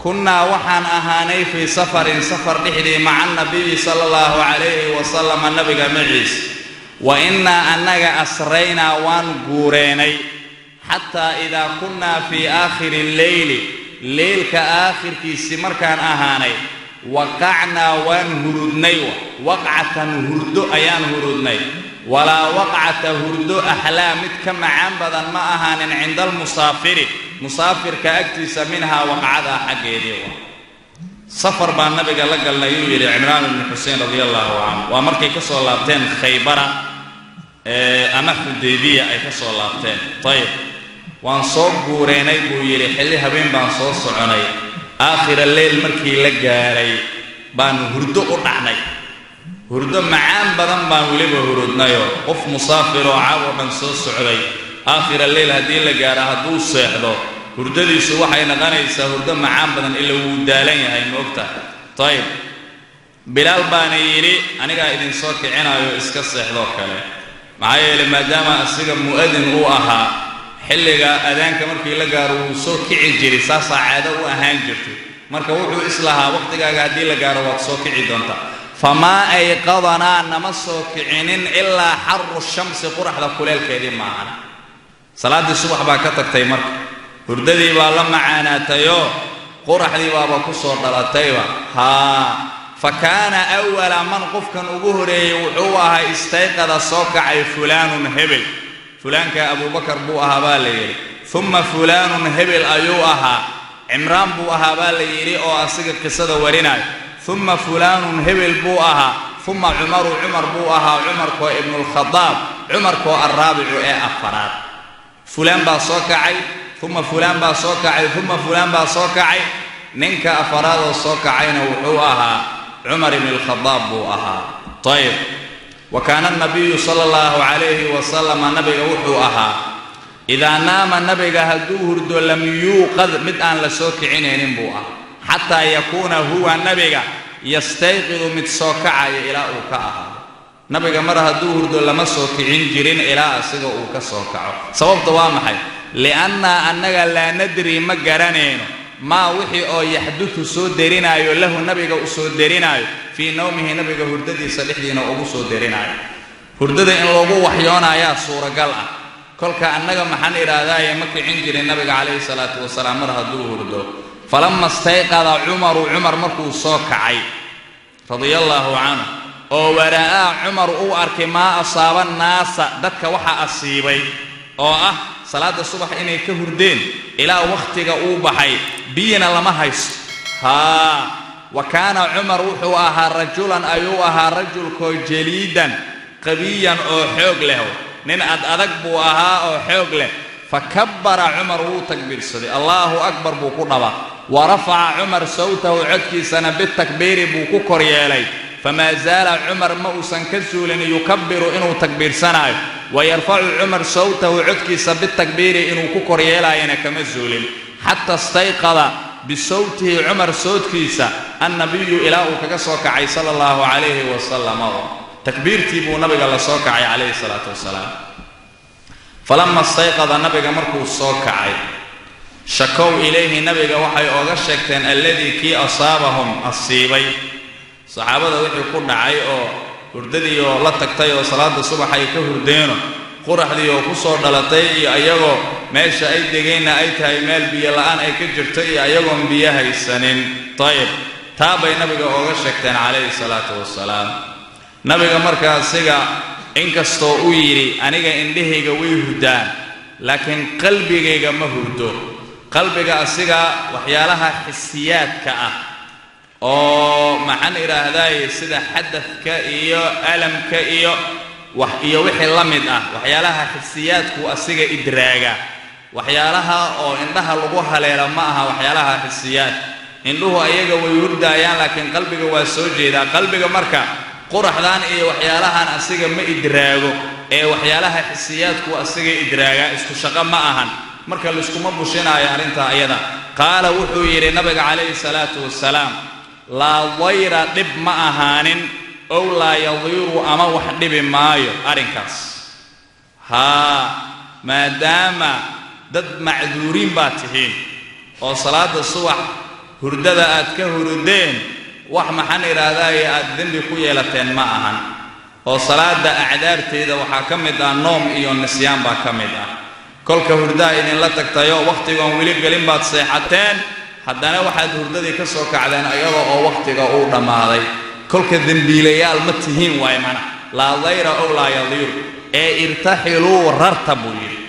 kunnaa waxaan ahaanay fii safarin, safar dhexdii, maca annabiyi sala allahu calayhi wasalama, nabiga maciis. Wa innaa annaga asraynaa, waan guureenay, xataa idaa kunnaa fii aakhiri lleyli, leylka aakhirkiisii markaan ahaanay, waqacnaa, waan hurudnay, waqcatan, hurdo ayaan hurudnay. Walaa waqcata, hurdo, axlaa, mid ka macaan badan ma ahaanin, cinda almusaafiri, musaafirka agtiisa, minhaa, waqcadaa xaggeedii. Wa safar baa nabiga la galnay, yuu yidhi Cimraan ibnu Xusein radia allaahu canhu. Waa markay ka soo laabteen Khaybara ama Xudaybiya ay ka soo laabteen. Ayib, waan soo guureenay buu yidhi, xilli habeen baan soo soconay. Aakhira leyl markii la gaaray baan hurdo u dhacnay, hurdo macaan badan baan weliba hurudnayoo. Qof musaafiroo caawoo dhan soo socday, aakhira leyl haddii la gaaro hadduu seexdo, hurdadiisu waxay naqanaysaa hurdo macaan badan, ila wuu daalan yahay, ma ogtahay? Ayib, Bilaal baana yidhi: anigaa idinsoo kicinayo, iska seexdoo kale. Maxaa yeelay, maadaama asiga mu'adin uu ahaa, xilliga adaanka markii la gaaro wuu soo kici jiray, saasaa caado u ahaan jirtay. Marka wuxuu islahaa waqtigaaga haddii la gaaro waad soo kici doontaa. Famaa ayqadanaa, nama soo kicinin, ilaa xaru shamsi, quraxda kuleelkeedii maahan. Salaaddii subax baa ka tagtay. Marka hurdadii baa la macaanaatayoo quraxdii baaba ku soo dhalatayba. Haa, fa kaana awala man, qofkan ugu horeeyey wuxuu ahaa, istayqada, soo kacay, fulaanun, hebel. Fulaanka Abuubakar buu ahaa baa la yidhi. Uma fulaanun, hebel ayuu ahaa, Cimraan buu ahaa baa la yidhi oo asiga qisada warinayo. Uma fulaanun, hebel buu ahaa. Uma Cumaru, Cumar buu ahaa, Cumarkoo Ibnulkhadaab, Cumarkoo alraabicu, ee afaraad. Fulaan baa soo kacay, uma fulaan baa soo kacay, uma fulaan baa soo kacay. Ninka afaraadoo soo kacayna wuxuu ahaa Cumar ibn alkhadaab buu ahaa. Ayib, wa kaana anabiyu sala allahu calayhi wasalama, nabiga wuxuu ahaa, idaa naama, nabiga hadduu hurdo, lam yuuqad, mid aan la soo kicinaynin buu ahaa, xataa yakuuna huwa, nabiga, yastayqidu, mid soo kacaya ilaa uu ka ahaado. Nabiga mar hadduu hurdo lama soo kicin jirin ilaa asiga uu ka soo kaco. Sababta waa maxay? Li'annaa annaga laa nadri, ma garanayno, Maa wixii oo yaxdutu soo derinaayo, lahu nabiga u soo derinaayo, fii nawmihi nabiga hurdadiisa dhexdiina ugu soo derinaayo. Hurdada in loogu waxyoonayaa suuragal ah. Kolka annaga maxaan idhaahdaaye ma kicin jirin nabiga calayhi salaatu wasalaam mar hadduu hurdo. Falama stayqada Cumaru, Cumar markuu soo kacay radia allaahu canhu, oo wara'aa Cumar uu arkay maa asaaba naasa, dadka waxa asiibay oo ah salaadda subax inay ka hurdeen ilaa wakhtiga uu baxay, biyina lama haysto. Haa, wa kaana Cumar wuxuu ahaa rajulan ayuu ahaa, rajulkoo jaliidan qabiyan oo xoog leh, nin ad adag buu ahaa oo xoog leh. Fa kabbara Cumar, wuu takbiirsaday, Allaahu akbar buu ku dhaba. Wa rafaca Cumar sawtahu, codkiisana bitakbiiri buu ku kor yeelay. Famaa zaala Cumar ma uusan ka suulin yukabbiru inuu takbiirsanaayo, wa yarfacu Cumar sawtahu, codkiisa bitakbiiri inuu ku kor yeelaayana kama suulin, xata stayqada bisawtihi Cumar soodkiisa annabiyu, ilaa uu kaga soo kacay sala allahu calayhi wasalam. Takbiirtii buu nabiga la soo kacay calayhi salaatu wasalaam. Falama stayqada, nabiga markuu soo kacay, shakow ilayhi, nabiga waxay ooga sheegteen alladii kii asaabahum asiibay, saxaabada wixii ku dhacay oo hurdadii oo la tagtay oo salaada subax ay ka hurdeeno, quraxdii oo ku soo dhalatay, iyo ayagoo meesha ay degeenna ay tahay meel biyo la'aan ay ka jirto, iyo ayagoon biyo haysanin. Dayib, taa bay nabiga ooga sheegteen calayhi salaatu wasalaam. Nabiga marka asiga inkastoo uu yidhi aniga indhahayga way hurdaan, laakiin qalbigayga ma hurdo. Qalbiga asiga waxyaalaha xisiyaadka ah oo maxaan idhaahdaaye sida xadadka iyo alamka iyo wax iyo wixii la mid ah, waxyaalaha xisiyaadku asiga idraaga, waxyaalaha oo indhaha lagu haleela ma aha. Waxyaalaha xisiyaad indhuhu ayaga way hurdaayaan, laakiin qalbiga waa soo jeedaa. Qalbiga marka quraxdan iyo waxyaalahan asiga ma idraago ee waxyaalaha xisiyaadku asiga idraaga, isku shaqo ma ahan. Marka layskuma bushinaayo arrintaa ayada. Qaala wuxuu yidhi nabiga calayhi salaatu wasalaam: laa dayra, dhib ma ahaanin, ow laa yadiiru, ama wax dhibi maayo arrinkaas. Haa, maadaama dad macduuriin baad tihiin oo salaadda subax hurdada aad ka hurudeen, wax maxaan idhaahdaaye aad dembi ku yeelateen ma ahan. Oo salaadda acdaarteeda waxaa ka mid ah noom iyo nisyaan baa ka mid ah. Kolka hurdaha idinla tagtayoo wakhtigoon weli gelin baad seexateen, haddana waxaad hurdadii ka soo kacdeen ayadoo oo wakhtiga uu dhammaaday. Kolka dembiilayaal ma tihiin waaye macnaha. Laa dayra ow laa yadiiru ee irtaxiluu, rarta buu yidhi,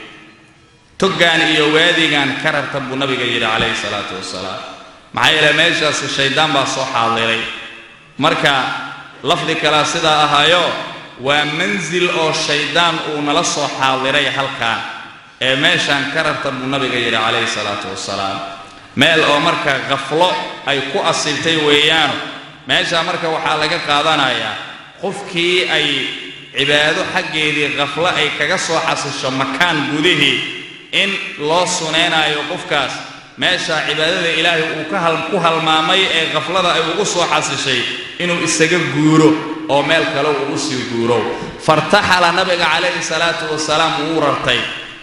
toggaan iyo waadigaan ka rarta buu nabiga yidhi calayhi salaatu wasalaam. Maxaa yeele meeshaasi shayddaan baa soo xaadiray. Marka lafdi kalea sidaa ahaayo waa mansil oo shayddaan uu nala soo xaadiray halkaan ee meeshaan ka rarta buu nabiga yidhi calayhi salaatu wasalaam. Meel oo marka khaflo ay ku asiibtay weeyaano. Meeshaa marka waxaa laga qaadanayaa qofkii ay cibaado xaggeedii khaflo ay kaga soo xasisho makaan gudihii, in loo sunaynaayo qofkaas meeshaa cibaadada ilaahay uu ku halmaamay ee khaflada ay ugu soo xasishay inuu isaga guuro oo meel kale uu u sii guuro. Fartaxala, nabiga calayhi salaatu wasalaam wuu rartay.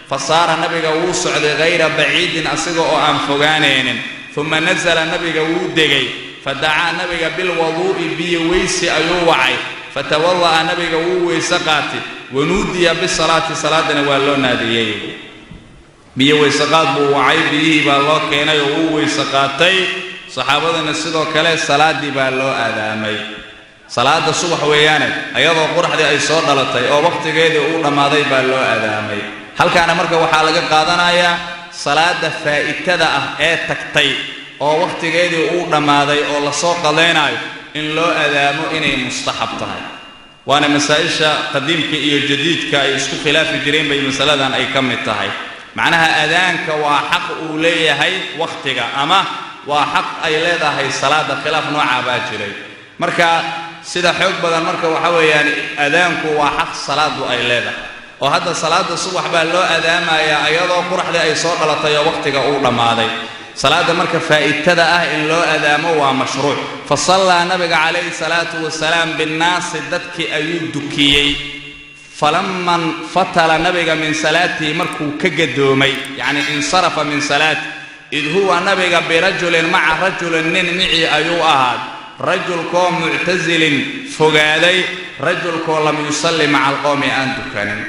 Fa saara, nabiga wuu socday, hayra baciidin, asiga oo aan fogaanaynin. Uma nasala, nabiga wuu degay. Fa dacaa nabiga bilwaduu'i, biyo weysi ayuu wacay. Fatawada'a, nabiga wuu weyse qaatay. Wanuudiya bisalaati, salaadana waa loo naadiyey. Biyo weyseqaad buu wacay, biyihii baa loo keenay oo wuu weyse qaatay. Saxaabadana sidoo kale salaaddii baa loo aadaamay. Salaadda subax weeyaane, ayadoo quraxdii ay soo dhalatay oo wakhtigeedii uu dhammaaday baa loo aadaamay. Halkaana marka waxaa laga qaadanayaa salaadda faa'itada ah ee tagtay oo wakhtigeedii uu dhammaaday oo lasoo qadaynaayo in loo adaamo inay mustaxab tahay. Waana masaa'isha qadiimka iyo jadiidka ay isku khilaafi jireen bay masaladan ay ka mid tahay. Macnaha adaanka waa xaq uu leeyahay wakhtiga ama waa xaq ay leedahay salaadda, khilaaf noocaa baa jiray. Marka sida xoog badan marka waxa weeyaan adaanku waa xaq salaaddu ay leedahay, oo hadda salaadda subax baa loo adaamayaa iyadoo quraxdii ay soo dhalatay oo wakhtiga uu dhammaaday. Salaadda marka faa'itada ah in loo adaamo waa mashruuc. Fa sallaa, nabiga calayhi salaatu wasalaam, binnaasi, dadkii ayuu dukiyey. Falama nfatala nabiga min salaatihi, markuu ka gadoomay, yacni insarafa min salaati, Id huwa nabiga birajulin maca rajulin nin micii ayuu ahaad, rajulkoo muctasilin fogaaday, rajulkoo lam yusalli maca alqowmi aan dukanin.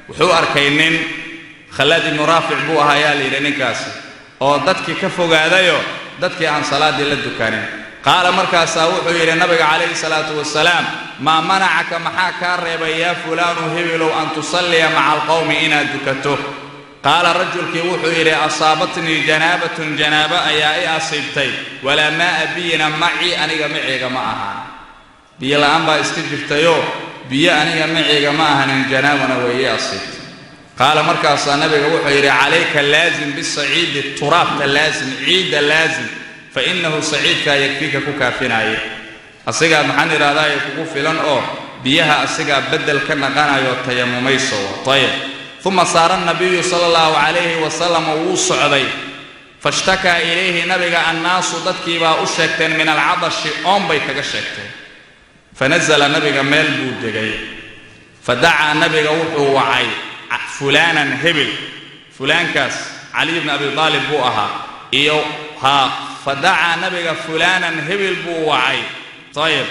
Wuxuu arkay nin Khallaad ibnu Raafic buu ahaa yaa la yidhi ninkaasi, oo dadkii ka fogaadayo, dadkii aan salaaddii la dukanin. Qaala, markaasaa wuxuu yidhi nabiga calayhi salaatu wasalaam: "Maa manacaka, maxaa kaa reebay, yaa fulaanu hebelow, an tusalliya maca alqowmi, inaad dukato?" Qaala, rajulkii wuxuu yidhi: "Asaabatnii janaabatun, janaabo ayaa i asiibtay, walaa maa'a, biyina macii, aniga maciiga ma ahaan." Biyo la'aan baa iska jirtayoo biyo aniga maciiga ma ahanin, janaabana way ii asiibtay. Qaala, markaasaa nabiga wuxuu yidhi: "Calayka, laazim, bisaciidi, turaabta laazim, ciidda laazim, fa innahu saciidkaa yakfiika, ku kaafinaaye." Asigaa maxaan idhahdaa kugu filan oo biyaha asigaa beddel ka naqanayo, tayamumayso. Ayib. Uma saara nabiyu sala allahu calayhi wasalam, wuu socday. Fashtakaa ilayhi nabiga annaasu, dadkiibaa u sheegteen, min alcadashi, oon bay kaga sheegteen. Fanasala, nabiga meel buu degay. Fadacaa, nabiga wuxuu wacay, fulaanan, hebel. Fulaankaas Caliy bni Abi Aalib buu ahaa iyo haa. Fadacaa nabiga fulaanan, hebel buu wacay. Ayib.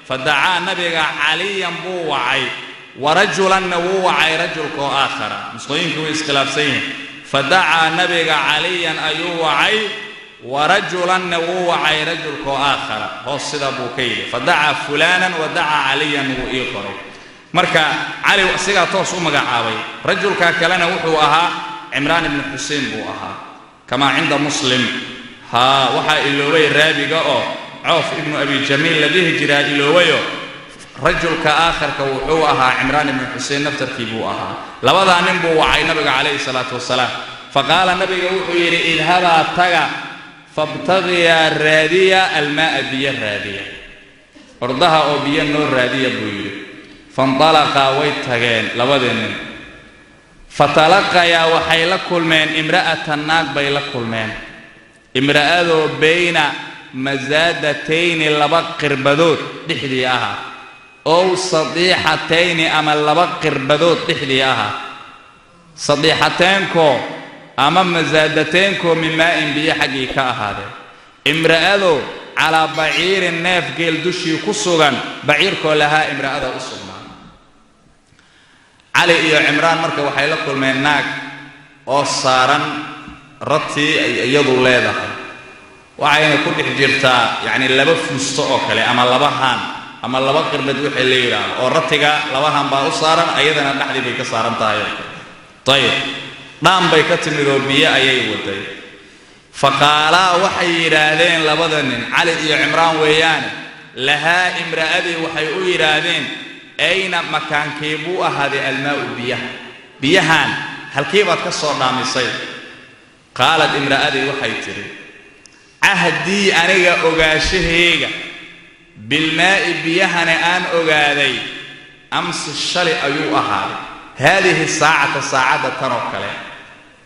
Fadacaa nabiga Caliyan buu wacay, warajulanna wuu wacay, rajulkaoo aakhara. Nusqooyinkii way iskhilaafsan yihiin. Fadacaa nabiga Caliyan ayuu wacay, warajulanna wuu wacay, rajulkaoo aakhara. Hoos sidaa buu ka yidhi: fadacaa fulaanan wadacaa Caliyan, wuu ii qoray. Marka Cali asigaa toos u magacaabay, rajulkaa kalena wuxuu ahaa Cimraan ibnu Xusein buu ahaa, kamaa cinda Muslim. Haa, waxaa iloobay raabiga oo Coof ibnu Abi Jamiil la dhihi jiraa iloobayo. Rajulka aakharka wuxuu ahaa Cimraan ibnu Xusein naftarkii buu ahaa. Labadaa nin buu wacay nabiga calayhi salaatu wasalaam. Fa qaala, nabiga wuxuu yidhi: "Idhabaa, taga, fabtagiyaa, raadiya, almaa'a, biyo raadiya, ordaha oo biyo noo raadiya," buu yidhi. Faintalaqaa, way tageen labadii nin. Fatalaqayaa, waxay la kulmeen, imra'atan, naag bay la kulmeen, imra'adoo bayna masaadatayni, laba qirbadood dhexdii ahaa, ow sadiixatayni, ama laba qirbadood dhexdii ahaa, sadiixateenkoo ama masaadateenkoo, min maa'in, biyo xaggii ka ahaadeen. Imra'adoo calaa baciirin, neef geel dushii ku sugan, baciirkoo lahaa, imra'ada u sugnaa. Cali iyo Cimraan marka waxay la kulmeen naag oo saaran ratii ay iyadu leedahay, waxayna ku dhex jirtaa yacni laba fuusto oo kale ama laba haan ama laba qirbad wixii la yidhaahdo, oo ratiga laba haan baa u saaran, ayadana dhexdii bay ka saaran tahay oo kale. Ayib. Dhaan bay ka timid oo biyo ayay waday. Fa qaalaa, waxay yidhaahdeen labada nin, Cali iyo Cimraan weeyaane, lahaa, imra'adii waxay u yidhaahdeen: "Ayna, makaankii buu ahaaday, almaa'u, biyaha? Biyahaan halkii baad ka soo dhaamisay?" Qaalad, imra'adii waxay tidhi: "Cahdii, aniga ogaashahayga, bilmaa'i, biyahana aan ogaaday, amsi, shalay ayuu ahaaday, haadihi saacata, saacadda tanoo kale,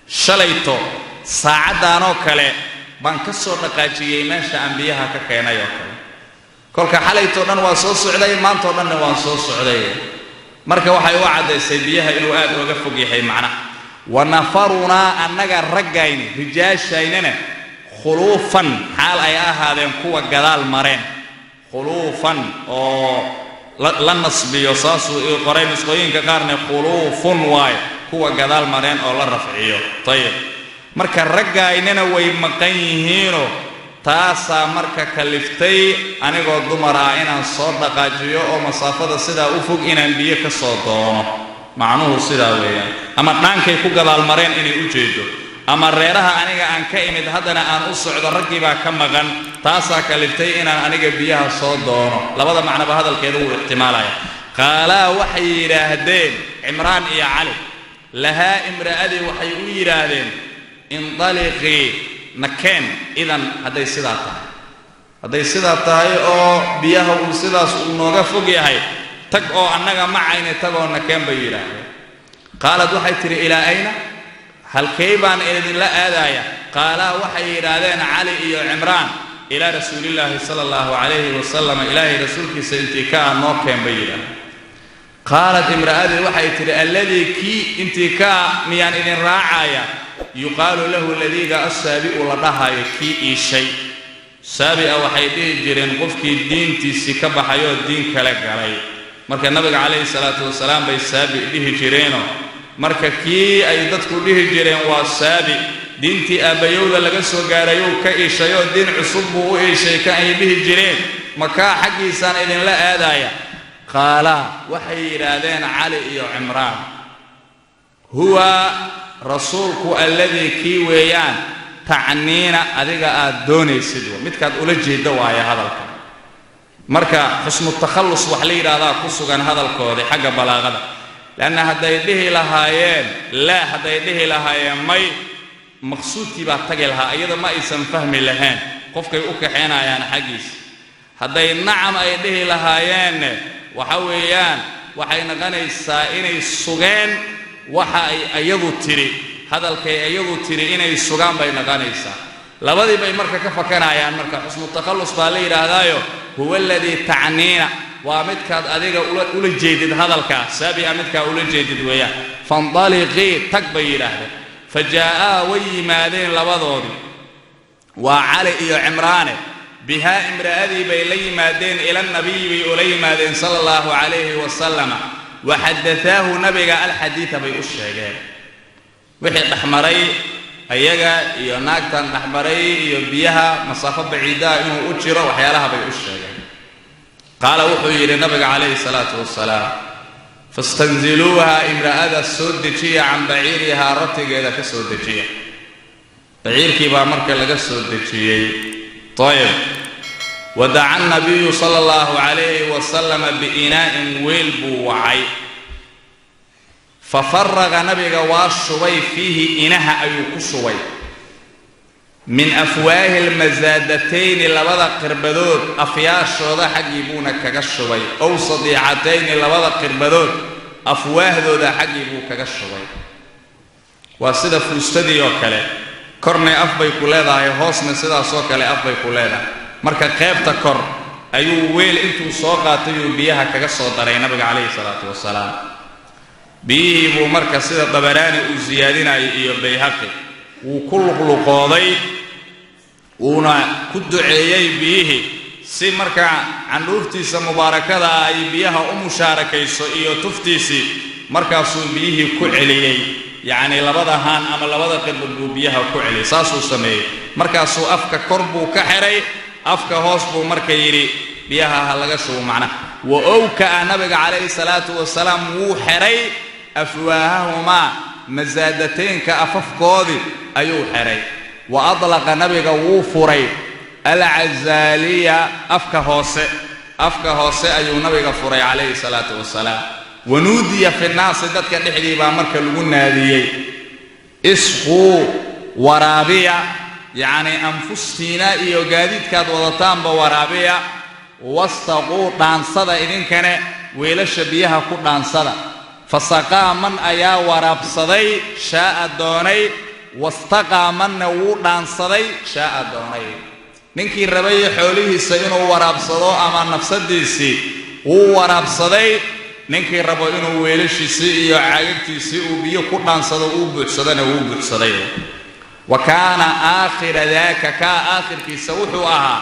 shalayto saacaddaanoo kale baan ka soo dhaqaajiyey meesha aan biyaha ka keenay oo kale. Kolka xalaytoo dhan waa soo socday, maantao dhanna waan soo socday." Marka waxay u caddaysay biyaha inuu aad ooga fog yahay macnaha. "Wa nafarunaa, annaga raggayni, rijaashaynana, khuluufan, xaal ay ahaadeen kuwa gadaal mareen." Khuluufan oo la nasbiyo, saasuu ii qoray. Nusqooyinka qaarna khuluufun waayo, kuwa gadaal mareen oo la rafciyo. Ayib. Marka raggaynana way maqan yihiinoo taasaa marka kaliftay anigoo dumar ah inaan soo dhaqaajiyo oo masaafada sidaa u fog inaan biyo ka soo doono. Macnuhu sidaa weeyaan. Ama dhaankay ku gadaal mareen inay u jeedo, ama reeraha aniga aan ka imid haddana aan u socdo raggii baa ka maqan, taasaa kaliftay inaan aniga biyaha soo doono. Labada macnoba hadalkeeda wuu ixtimaalaya. Qaalaa, waxay yidhaahdeen Cimraan iyo Cali, lahaa, imra'adii waxay u yidhaahdeen: "Indaliqii, nakeen idan, hadday sidaa tahay, hadday sidaa tahay oo biyaha uu sidaas uu nooga fog yahay, tag oo annaga macayne tagoo nakeen," bay yidhaahdeen. Qaalad waxay tidhi: "Ilaa ayna, halkay baan idinla aadaya?" Qaalaa, waxay yidhaahdeen Cali iyo Cimraan: "Ilaa rasuulillaahi sala allahu calayhi wasalam, ilaahay rasuulkiisa intii ka ah noo keen," bay yidhaahdeen. Qaalad, imra'adii waxay tidhi: "Alladii, kii intii ka ah miyaan idin raacaya?" Yuqaalu lahu ladiiga assaabi'u la dhahayo kii iishay. Saabi'a waxay dhihi jireen qofkii diintiisii ka baxayoo diin kale galay. Marka nabiga calayhi salaatu wasalaam bay saabi dhihi jireenoo, marka kii ay dadku dhihi jireen waa saabi, diintii aabbayowda laga soo gaarayuu ka iishayoo diin cusub buu u iishay ka ay dhihi jireen, makaa xaggiisaan idinla aadaya. Qaalaa waxay yidhaahdeen Cali iyo Cimraan, huwa rasuulku alladii kii weeyaan tacniina adiga aad doonaysid, midkaad ula jeeddo waaye hadalka. Marka xusnu takhallus wax la yidhaahdaa ku sugan hadalkoodii xagga balaaqada, leanna hadday dhihi lahaayeen laa, hadday dhihi lahaayeen may, maqsuudkii baa tagi lahaa, iyada ma aysan fahmi lahayn qofkay u kaxaynayaan xaggiisa. Hadday nacam ay dhihi lahaayeenне, waxa weeyaan waxay noqonaysaa inay sugeen waxa ay iyadu tidhi, hadalkay iyadu tidhi inay sugaan bay noqonaysaa. Labadii bay marka ka fakanayaan. Marka xusnu takhallus baa la yidhaahdaayo, huwa aladii tacniina waa midkaad adiga ula jeedid hadalkaa, saabi'a midkaa ula jeedid weeyaan. Fandaliqii, tag bay yidhaahdeen. Fa jaa'aa way yimaadeen labadoodii, waa Cali iyo Cimraane, bihaa imra'adii bay la yimaadeen, ila nabiyi bay ula yimaadeen sala allahu calayhi wasalama. Wa xadataahu nabiga alxadiida bay u sheegeen, wixii dhexmaray ayaga iyo naagtan dhexmaray iyo biyaha masaafo baciidaha inuu u jiro, waxyaalaha bay u sheegeen. Qaala wuxuu yidhi nabiga calayhi salaatu wasalaam, fastanziluuha, imra'ada soo dejiya, can baciirihaa, ratigeeda ka soo dejiya. Baciirkii baa marka laga soo dejiyey. Ayib. Wadaca nabiyu sala allahu calayhi wasalama biinaa'in, weel buu wacay. Fa faraqa, nabiga waa shubay, fiihi inaha ayuu ku shubay, min afwaahi almasaadatayni, labada qirbadood afyaashooda xaggii buuna kaga shubay, ow sadiicatayni, labada qirbadood afwaahdooda xaggii buu kaga shubay. Waa sida fuustadii oo kale, korna af bay ku leedahay, hoosna sidaasoo kale af bay ku leedahay. Marka qaybta kor ayuu weel intuu soo qaatay uu biyaha kaga soo daray nabiga calayhi salaatu wasalaam. Biyihii buu marka, sida Dabaraani uu siyaadinayo iyo Bayhaqi, wuu ku luqluqooday, wuuna ku duceeyey biyihii, si markaa candhuuftiisa mubaarakada ah ay biyaha u mushaarakayso iyo tuftiisii. Markaasuu biyihii ku celiyey, yacnii labada haan ama labada qirbad buu biyaha ku celiyey, saasuu sameeyey. Markaasuu afka kor buu ka xidhay, afka hoos buu marka yidhi biyaha ha laga shubo macnaha. Wa owka'a, nabiga calayhi salaatu wasalaam wuu xidhay, afwaahahumaa, masaadateynka afafkoodii ayuu xidhay. Wa adlaqa, nabiga wuu furay, alcazaaliya, afka hoose, afka hoose ayuu nabiga furay calayhi salaatu wasalaam. Wanuudiya fi nnaasi, dadka dhexdii baa marka lagu naadiyey, isquu, waraabiya, yacnii anfustiina iyo gaadiidkaad wadataanba waraabiya, wastaquu, dhaansada, idinkane weelasha biyaha ku dhaansada. Fasaqaa man ayaa waraabsaday, shaa'a doonay, wastaqaa manna wuu dhaansaday, shaa'a doonay. Ninkii rabay xoolihiisa inuu waraabsado ama nafsadiisii wuu waraabsaday, ninkii rabo inuu weelashiisii iyo caagagtiisii uu biyo ku dhaansado uu buuxsadana wuu buuxsaday. Wa kaana aakhira daaka, kaa aakhirkiisa wuxuu ahaa,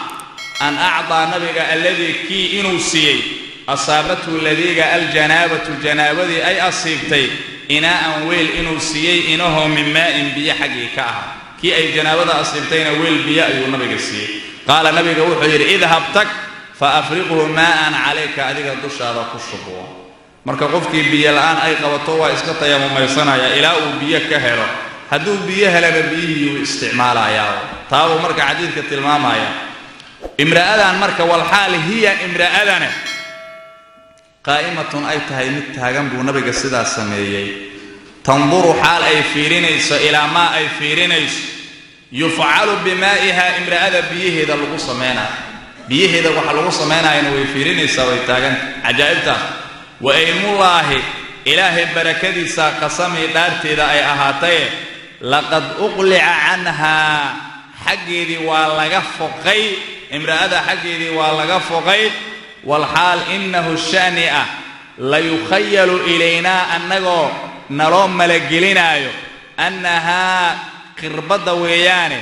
an acdaa nabiga alladii kii inuu siiyey, asaabathu ladiiga aljanaabatu, janaabadii ay asiibtay, inaa'an weel inuu siiyey, inahoo min maa'in biyo xaggii ka ahaa. Kii ay janaabada asiibtayna weel biyo ayuu nabiga siiyey. Qaala, nabiga wuxuu yidhi, idhab, tag, fa afriqhu maa'an calayka, adiga dushaada ku shubo. Marka qofkii biyo la'aan ay qabato waa iska tayamumaysanaya ilaa uu biyo ka helo. Hadduu biyo helana biyihii wuu isticmaalayaa. Taabuu marka xadiidka tilmaamaya. Imra'adan marka, walxaal hiya imra'adane qaa'imatun ay tahay mid taagan buu nabiga sidaa sameeyey. Tanduru, xaal ay fiirinayso, ilaa maa ay fiirinayso, yufcalu bimaa'ihaa, imra'ada biyaheeda lagu samaynayo, biyaheeda waxa lagu samaynayana way fiirinaysaa, way taaganta. Cajaa'ibtaas. Wa aymullaahi, ilaahay barakadiisa qasamii dhaarteeda ay ahaataye, laqad uqlica canhaa, xaggeedii waa laga foqay, imra'ada xaggeedii waa laga foqay. Walxaal innahu sha'ni ah layukhayalu ilaynaa, annagoo naloo malagelinaayo, annahaa qirbadda weeyaane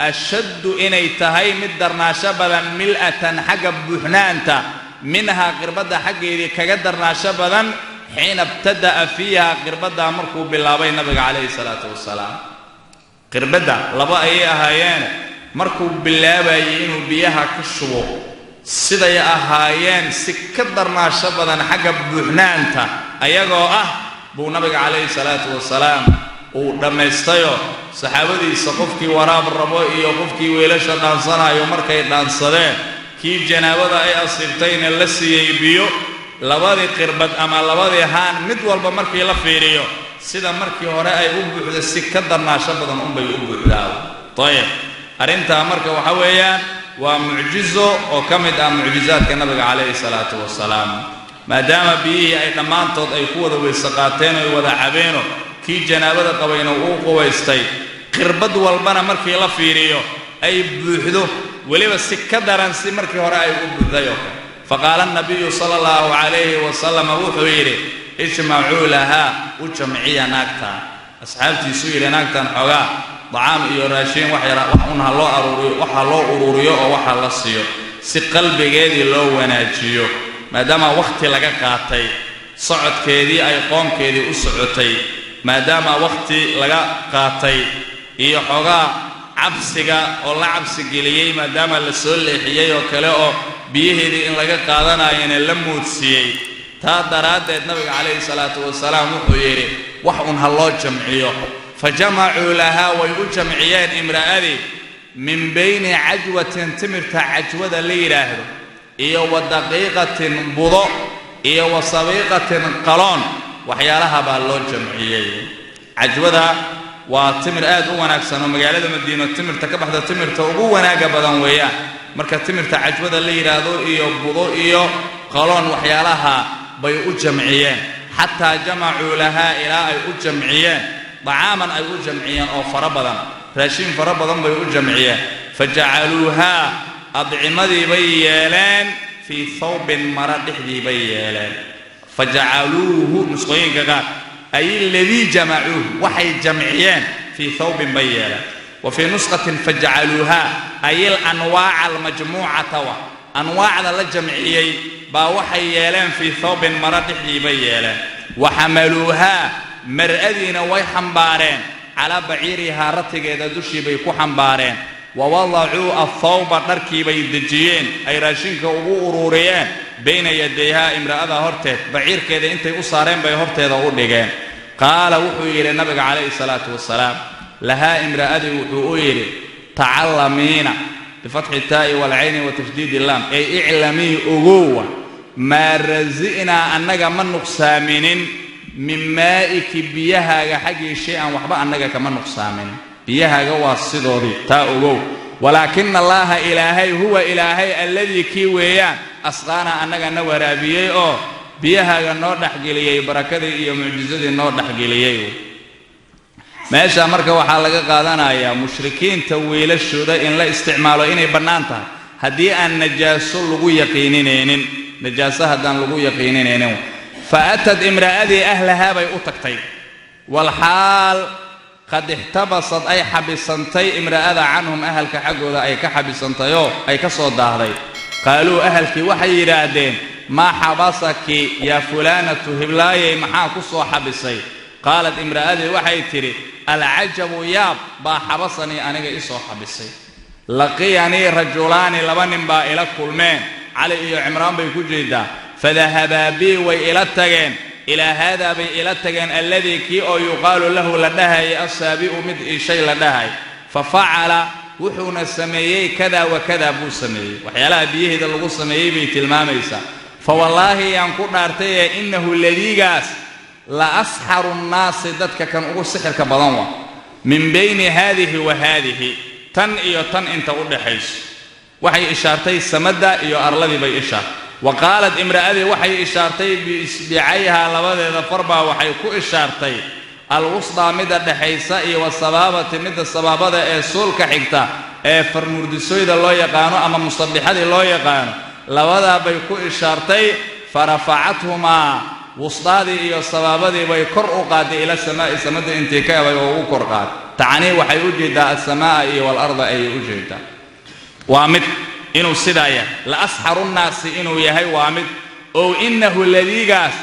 ashaddu inay tahay mid darnaasho badan mil'atan xagga buuxnaanta minhaa qirbadda xaggeedii kaga darnaasho badan xiina ibtada'a fiiha qirbaddaa markuu bilaabay nabiga calayhi salaatu wasalaam. Qirbadda laba ayay ahaayeene markuu bilaabayay inuu biyaha ku shubo siday ahaayeen si ka darnaasho badan xagga buuxnaanta ayagoo ah buu nabiga calayhi salaatu wasalaam uu dhammaystayoo saxaabadiisa qofkii waraab rabo iyo qofkii weelasha dhaansanayo markay dhaansadeen kii janaabada ay asiibtayna la siiyey biyo labadii qirbad ama labadii haan mid walba markii la fiiriyo sida markii hore ay u buuxda si ka darnaasho badan unbay u buuxdaa. Ayib, arrintaa marka waxa weeyaan waa mucjizo oo ka mid ah mucjizaadka nabiga calayhi salaatu wasalaam, maadaama biyihii ay dhammaantood ay ku wada weyse qaateen oy wada cabeeno kii janaabada qabayna uu qubaystay, qirbad walbana markii la fiiriyo ay buuxdo weliba si ka daran si markii hore ay u buuxday oo kale. Faqaala anabiyu sala allahu calayhi wasalama wuxuu yidhi ijmacuu lahaa, u jamciya naagtaan. Asxaabtiisuu yidhi naagtan xoogaa dacaam iyo raashiin wax yara wax un ha loo aruuriyo, waxa loo uruuriyo oo waxa la siiyo si qalbigeedii loo wanaajiyo, maadaama wakhti laga qaatay socodkeedii ay qoomkeedii u socotay, maadaama wakhti laga qaatay iyo xoogaa cabsiga oo la cabsigeliyey, maadaama la soo leexiyey oo kale oo biyaheedii in laga qaadanayana la muudsiiyey. Taa daraaddeed nabiga calayhi salaatu wasalaam wuxuu yidhi wax un ha loo jamciyo. Fa jamacuu lahaa, way u jamciyeen imra'adii min bayni cajwatin, timirta cajwada la yidhaahdo, iyo wa daqiiqatin budo, iyo wa sabiiqatin qaloon, waxyaalaha baa loo jamciyey. Cajwada waa timir aad u wanaagsan oo magaalada Madiino timirta ka baxda timirta ugu wanaagga badan weeyaan. Marka timirta cajwada la yidhaahdo iyo budo iyo qaloon waxyaalaha bay u jamciyeen, xataa jamacuu lahaa, ilaa ay u jamciyeen dacaaman, ay u jamciyeen oo fara badan, raashiin fara badan bay u jamciyeen. Fa jacaluuhaa, adcimadii bay yeeleen, fii thawbin, mara dhexdii bay yeeleen. Fa jacaluuhu, nusqooyinka qaar ay aladii jamacuuhu, waxay jamciyeen fii thawbin bay yeeleen. Wa fii nusqatin fajacaluuhaa ay alanwaaca almajmuucata, wa anwaacda la jamciyey baa waxay yeeleen fii thawbin, mara dhexdii bay yeeleen. Wa xamaluuhaa, mar'adiina way xambaareen, calaa baciirihaa, ratigeeda dushii bay ku xambaareen. Wa wadacuu athawba, dharkii bay dejiyeen ay raashinka ugu uruuriyeen bayna yadayhaa, imra'ada horteed, baciirkeeda intay u saareen bay horteeda u dhigeen. Qaala wuxuu yidhi nabiga calayhi salaatu wasalaam lahaa, imra'adii wuxuu u yidhi tacallamiina bifatxi taa'i waalcayni wa tashdiidi laam, ay iclamii, ogowa, maa rasi'naa, annaga ma nuqsaaminin, min maa'iki, biyahaaga xaggii, shay-an, waxba annaga kama nuqsaaminin, biyahaaga waa sidoodii, taa ogow. Walaakina allaaha, ilaahay, huwa ilaahay, alladii kii weeyaan asqaanaa, annaga na waraabiyey oo biyahaaga noo dhexgeliyey, barakadii iyo mucjisadii noo dhexgeliyey. Meesha marka waxaa laga qaadanayaa mushrikiinta wiilashooda in la isticmaalo inay bannaan tahay haddii aan najaaso lagu yaqiininaynin, najaaso haddaan lagu yaqiininaynin. Fa atad imra'adii ahlahaa bay u tagtay, walxaal qad ixtabasad, ay xabisantay imra'ada, canhum, ahalka xaggooda ay ka xabisantayoo ay ka soo daahday. Qaaluu, ahalkii waxay yidhaahdeen, maa xabasaki yaa fulaanatu, hiblaayay maxaa ku soo xabisay? Qaalad, imra'adii waxay tidhi, alcajabu, yaab baa, xabasanii, aniga i soo xabisay. Laqiyanii rajulaani, laba nin baa ila kulmeen, Cali iyo Cimraan bay ku jeedaa. Fadahabaa bii, way ila tageen, ilaa haadaa bay ila tageen, alladii kii oo yuqaalu lahu la dhahayay assaabi'u, mid iishay la dhahay. Fa facala, wuxuuna sameeyey kada wa kada buu sameeyey, waxyaalaha biyaheeda lagu sameeyey bay tilmaamaysaa. Fa wallaahi yaan ku dhaartayee innahu ladiigaas la asxaru nnaasi, dadka kan ugu sixirka badan wa min bayni haadihi wa haadihi, tan iyo tan inta u dhaxayso. Waxay ishaartay samadda iyo arladii bay ishaartay. Wa qaalad, imra'adii waxay ishaartay biisbicayhaa, labadeeda farbaa waxay ku ishaartay, alwusdaa, midda dhexaysa, iyo wasabaabati, midda sabaabada ee suulka xigta ee farmurdisoyda loo yaqaano ama musabixadii loo yaqaano, labadaa bay ku ishaartay. Farafacathumaa, wusdaadii iyo sabaabadii bay kor u qaaday, ila samaa'i, samadda intii ka ebay oo ugu kor qaaday. Tacnii waxay u jeedaa alsamaa'a iyo waalarda ayay u jeedaa. Waa mid inuu sidaa yahay, la asxaru nnaasi inuu yahay waa mid, ow innahu ladiigaas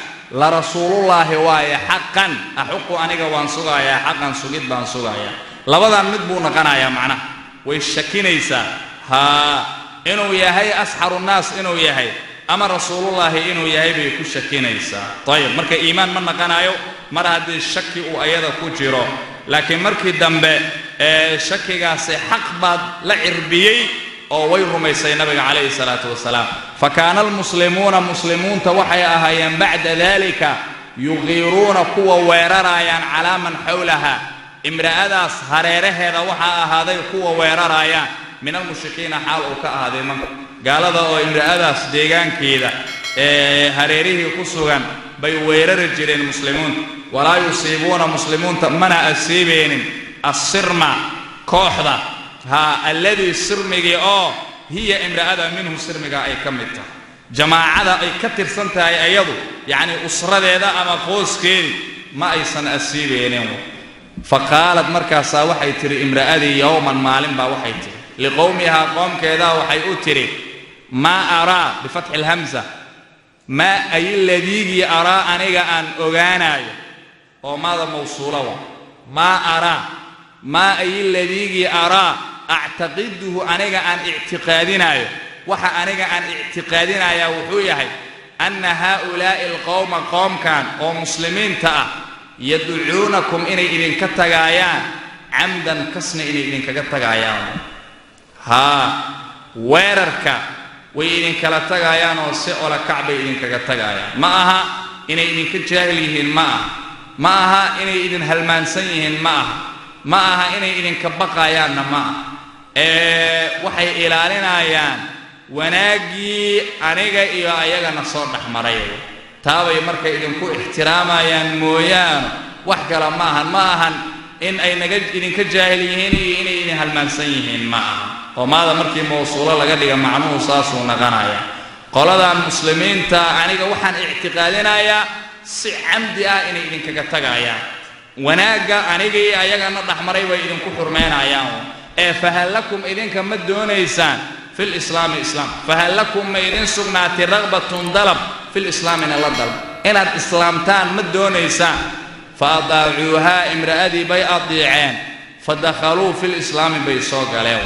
la rasuulullaahi waaye xaqan, axuqu aniga waan sugayaa, xaqan sugid baan sugayaa. Labadan mid buu noqonayaa macnaha, way shakinaysaa haa inuu yahay asxaru nnaas inuu yahay ama rasuulullaahi inuu yahay bay ku shakinaysaa. Ayib, marka iimaan ma naqanayo mar haddii shaki uu ayada ku jiro, laakiin markii dambe ee shakigaasi xaq baad la cirbiyey oo way rumaysay nabiga calayhi salaatu wasalaam. Fa kaana almuslimuuna, muslimuunta waxay ahaayeen bacda dalika yuqiiruuna kuwa weerarayaan calaa man xawlaha, imra'adaas hareeraheeda waxaa ahaaday kuwa weerarayaan min almushrikiina xaal uu ka ahaaday manka gaalada oo imra'adaas deegaankeeda ee hareerihii ku sugan bay weerari jireen muslimiintu. Walaa yusiibuuna, muslimiinta mana asiibeynin assirma kooxda haa alladii sirmigii oo hiya imra'ada minhu sirmiga ay ka mid tahay, jamaacada ay ka tirsan tahay ayadu, yacnii usradeeda ama qooskeedii ma aysan asiibeynin. Fa qaalad, markaasaa waxay tidhi imra'adii yowman maalin baa waxay tidhi liqowmihaa, qoomkeedaa waxay u tidhi maa araa bifatxi alhamza, maa ay ladiigii araa aniga aan ogaanaayo, oo maada mawsuula wa maa araa, maa ay ladiigii araa actaqiduhu aniga aan ictiqaadinaayo, waxa aniga aan ictiqaadinayaa wuxuu yahay anna haaulaa'i alqowma, qoomkan oo muslimiinta ah, yadcuunakum inay idinka tagaayaan camdan, kasna inay idinkaga tagaayaan. Haa, weerarka way idinkala tagaayaan oo si olakac bay idinkaga tagaayaan. Ma aha inay idinka jaahil yihiin, ma aha, ma aha inay idin halmaansan yihiin, ma aha, ma aha inay idinka baqaayaanna ma aha, ee waxay ilaalinayaan wanaaggii aniga iyo ayagana soo dhexmaray, taabay markay idinku ixtiraamayaan mooyaane wax kale ma ahan. Ma ahan in ay naga idinka jaahil yihiin iyo inay idin halmaansan yihiin, ma aha. Oo maada markii mawsuulo laga dhiga macnuhu saasuu naqanaya. Qoladan muslimiinta aniga waxaan ictiqaadinayaa si camdi ah inay idinkaga tagayaan, wanaagga aniga iyo ayagana dhexmaray bay idinku xurmeynayaan. Ee fahal lakum, idinka ma doonaysaan fil islaami islaam, fahal lakum ma idin sugnaatay raqbatun dalab fil islaamina la dalb, inaad islaamtaan ma doonaysaan? Fa adaacuuhaa, imra'adii bay adiiceen, fa dakhaluu fil islaami bay soo galeen.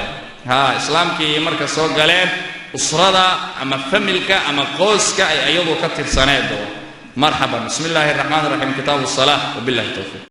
Haa, islaamkii marka soo galeen usrada ama familka ama qooska ay iyadu ka tirsaneed. Marxaban, bismi illaahi araxmaan iraxiim, kitaabu salaa, wabillahi towfiiq.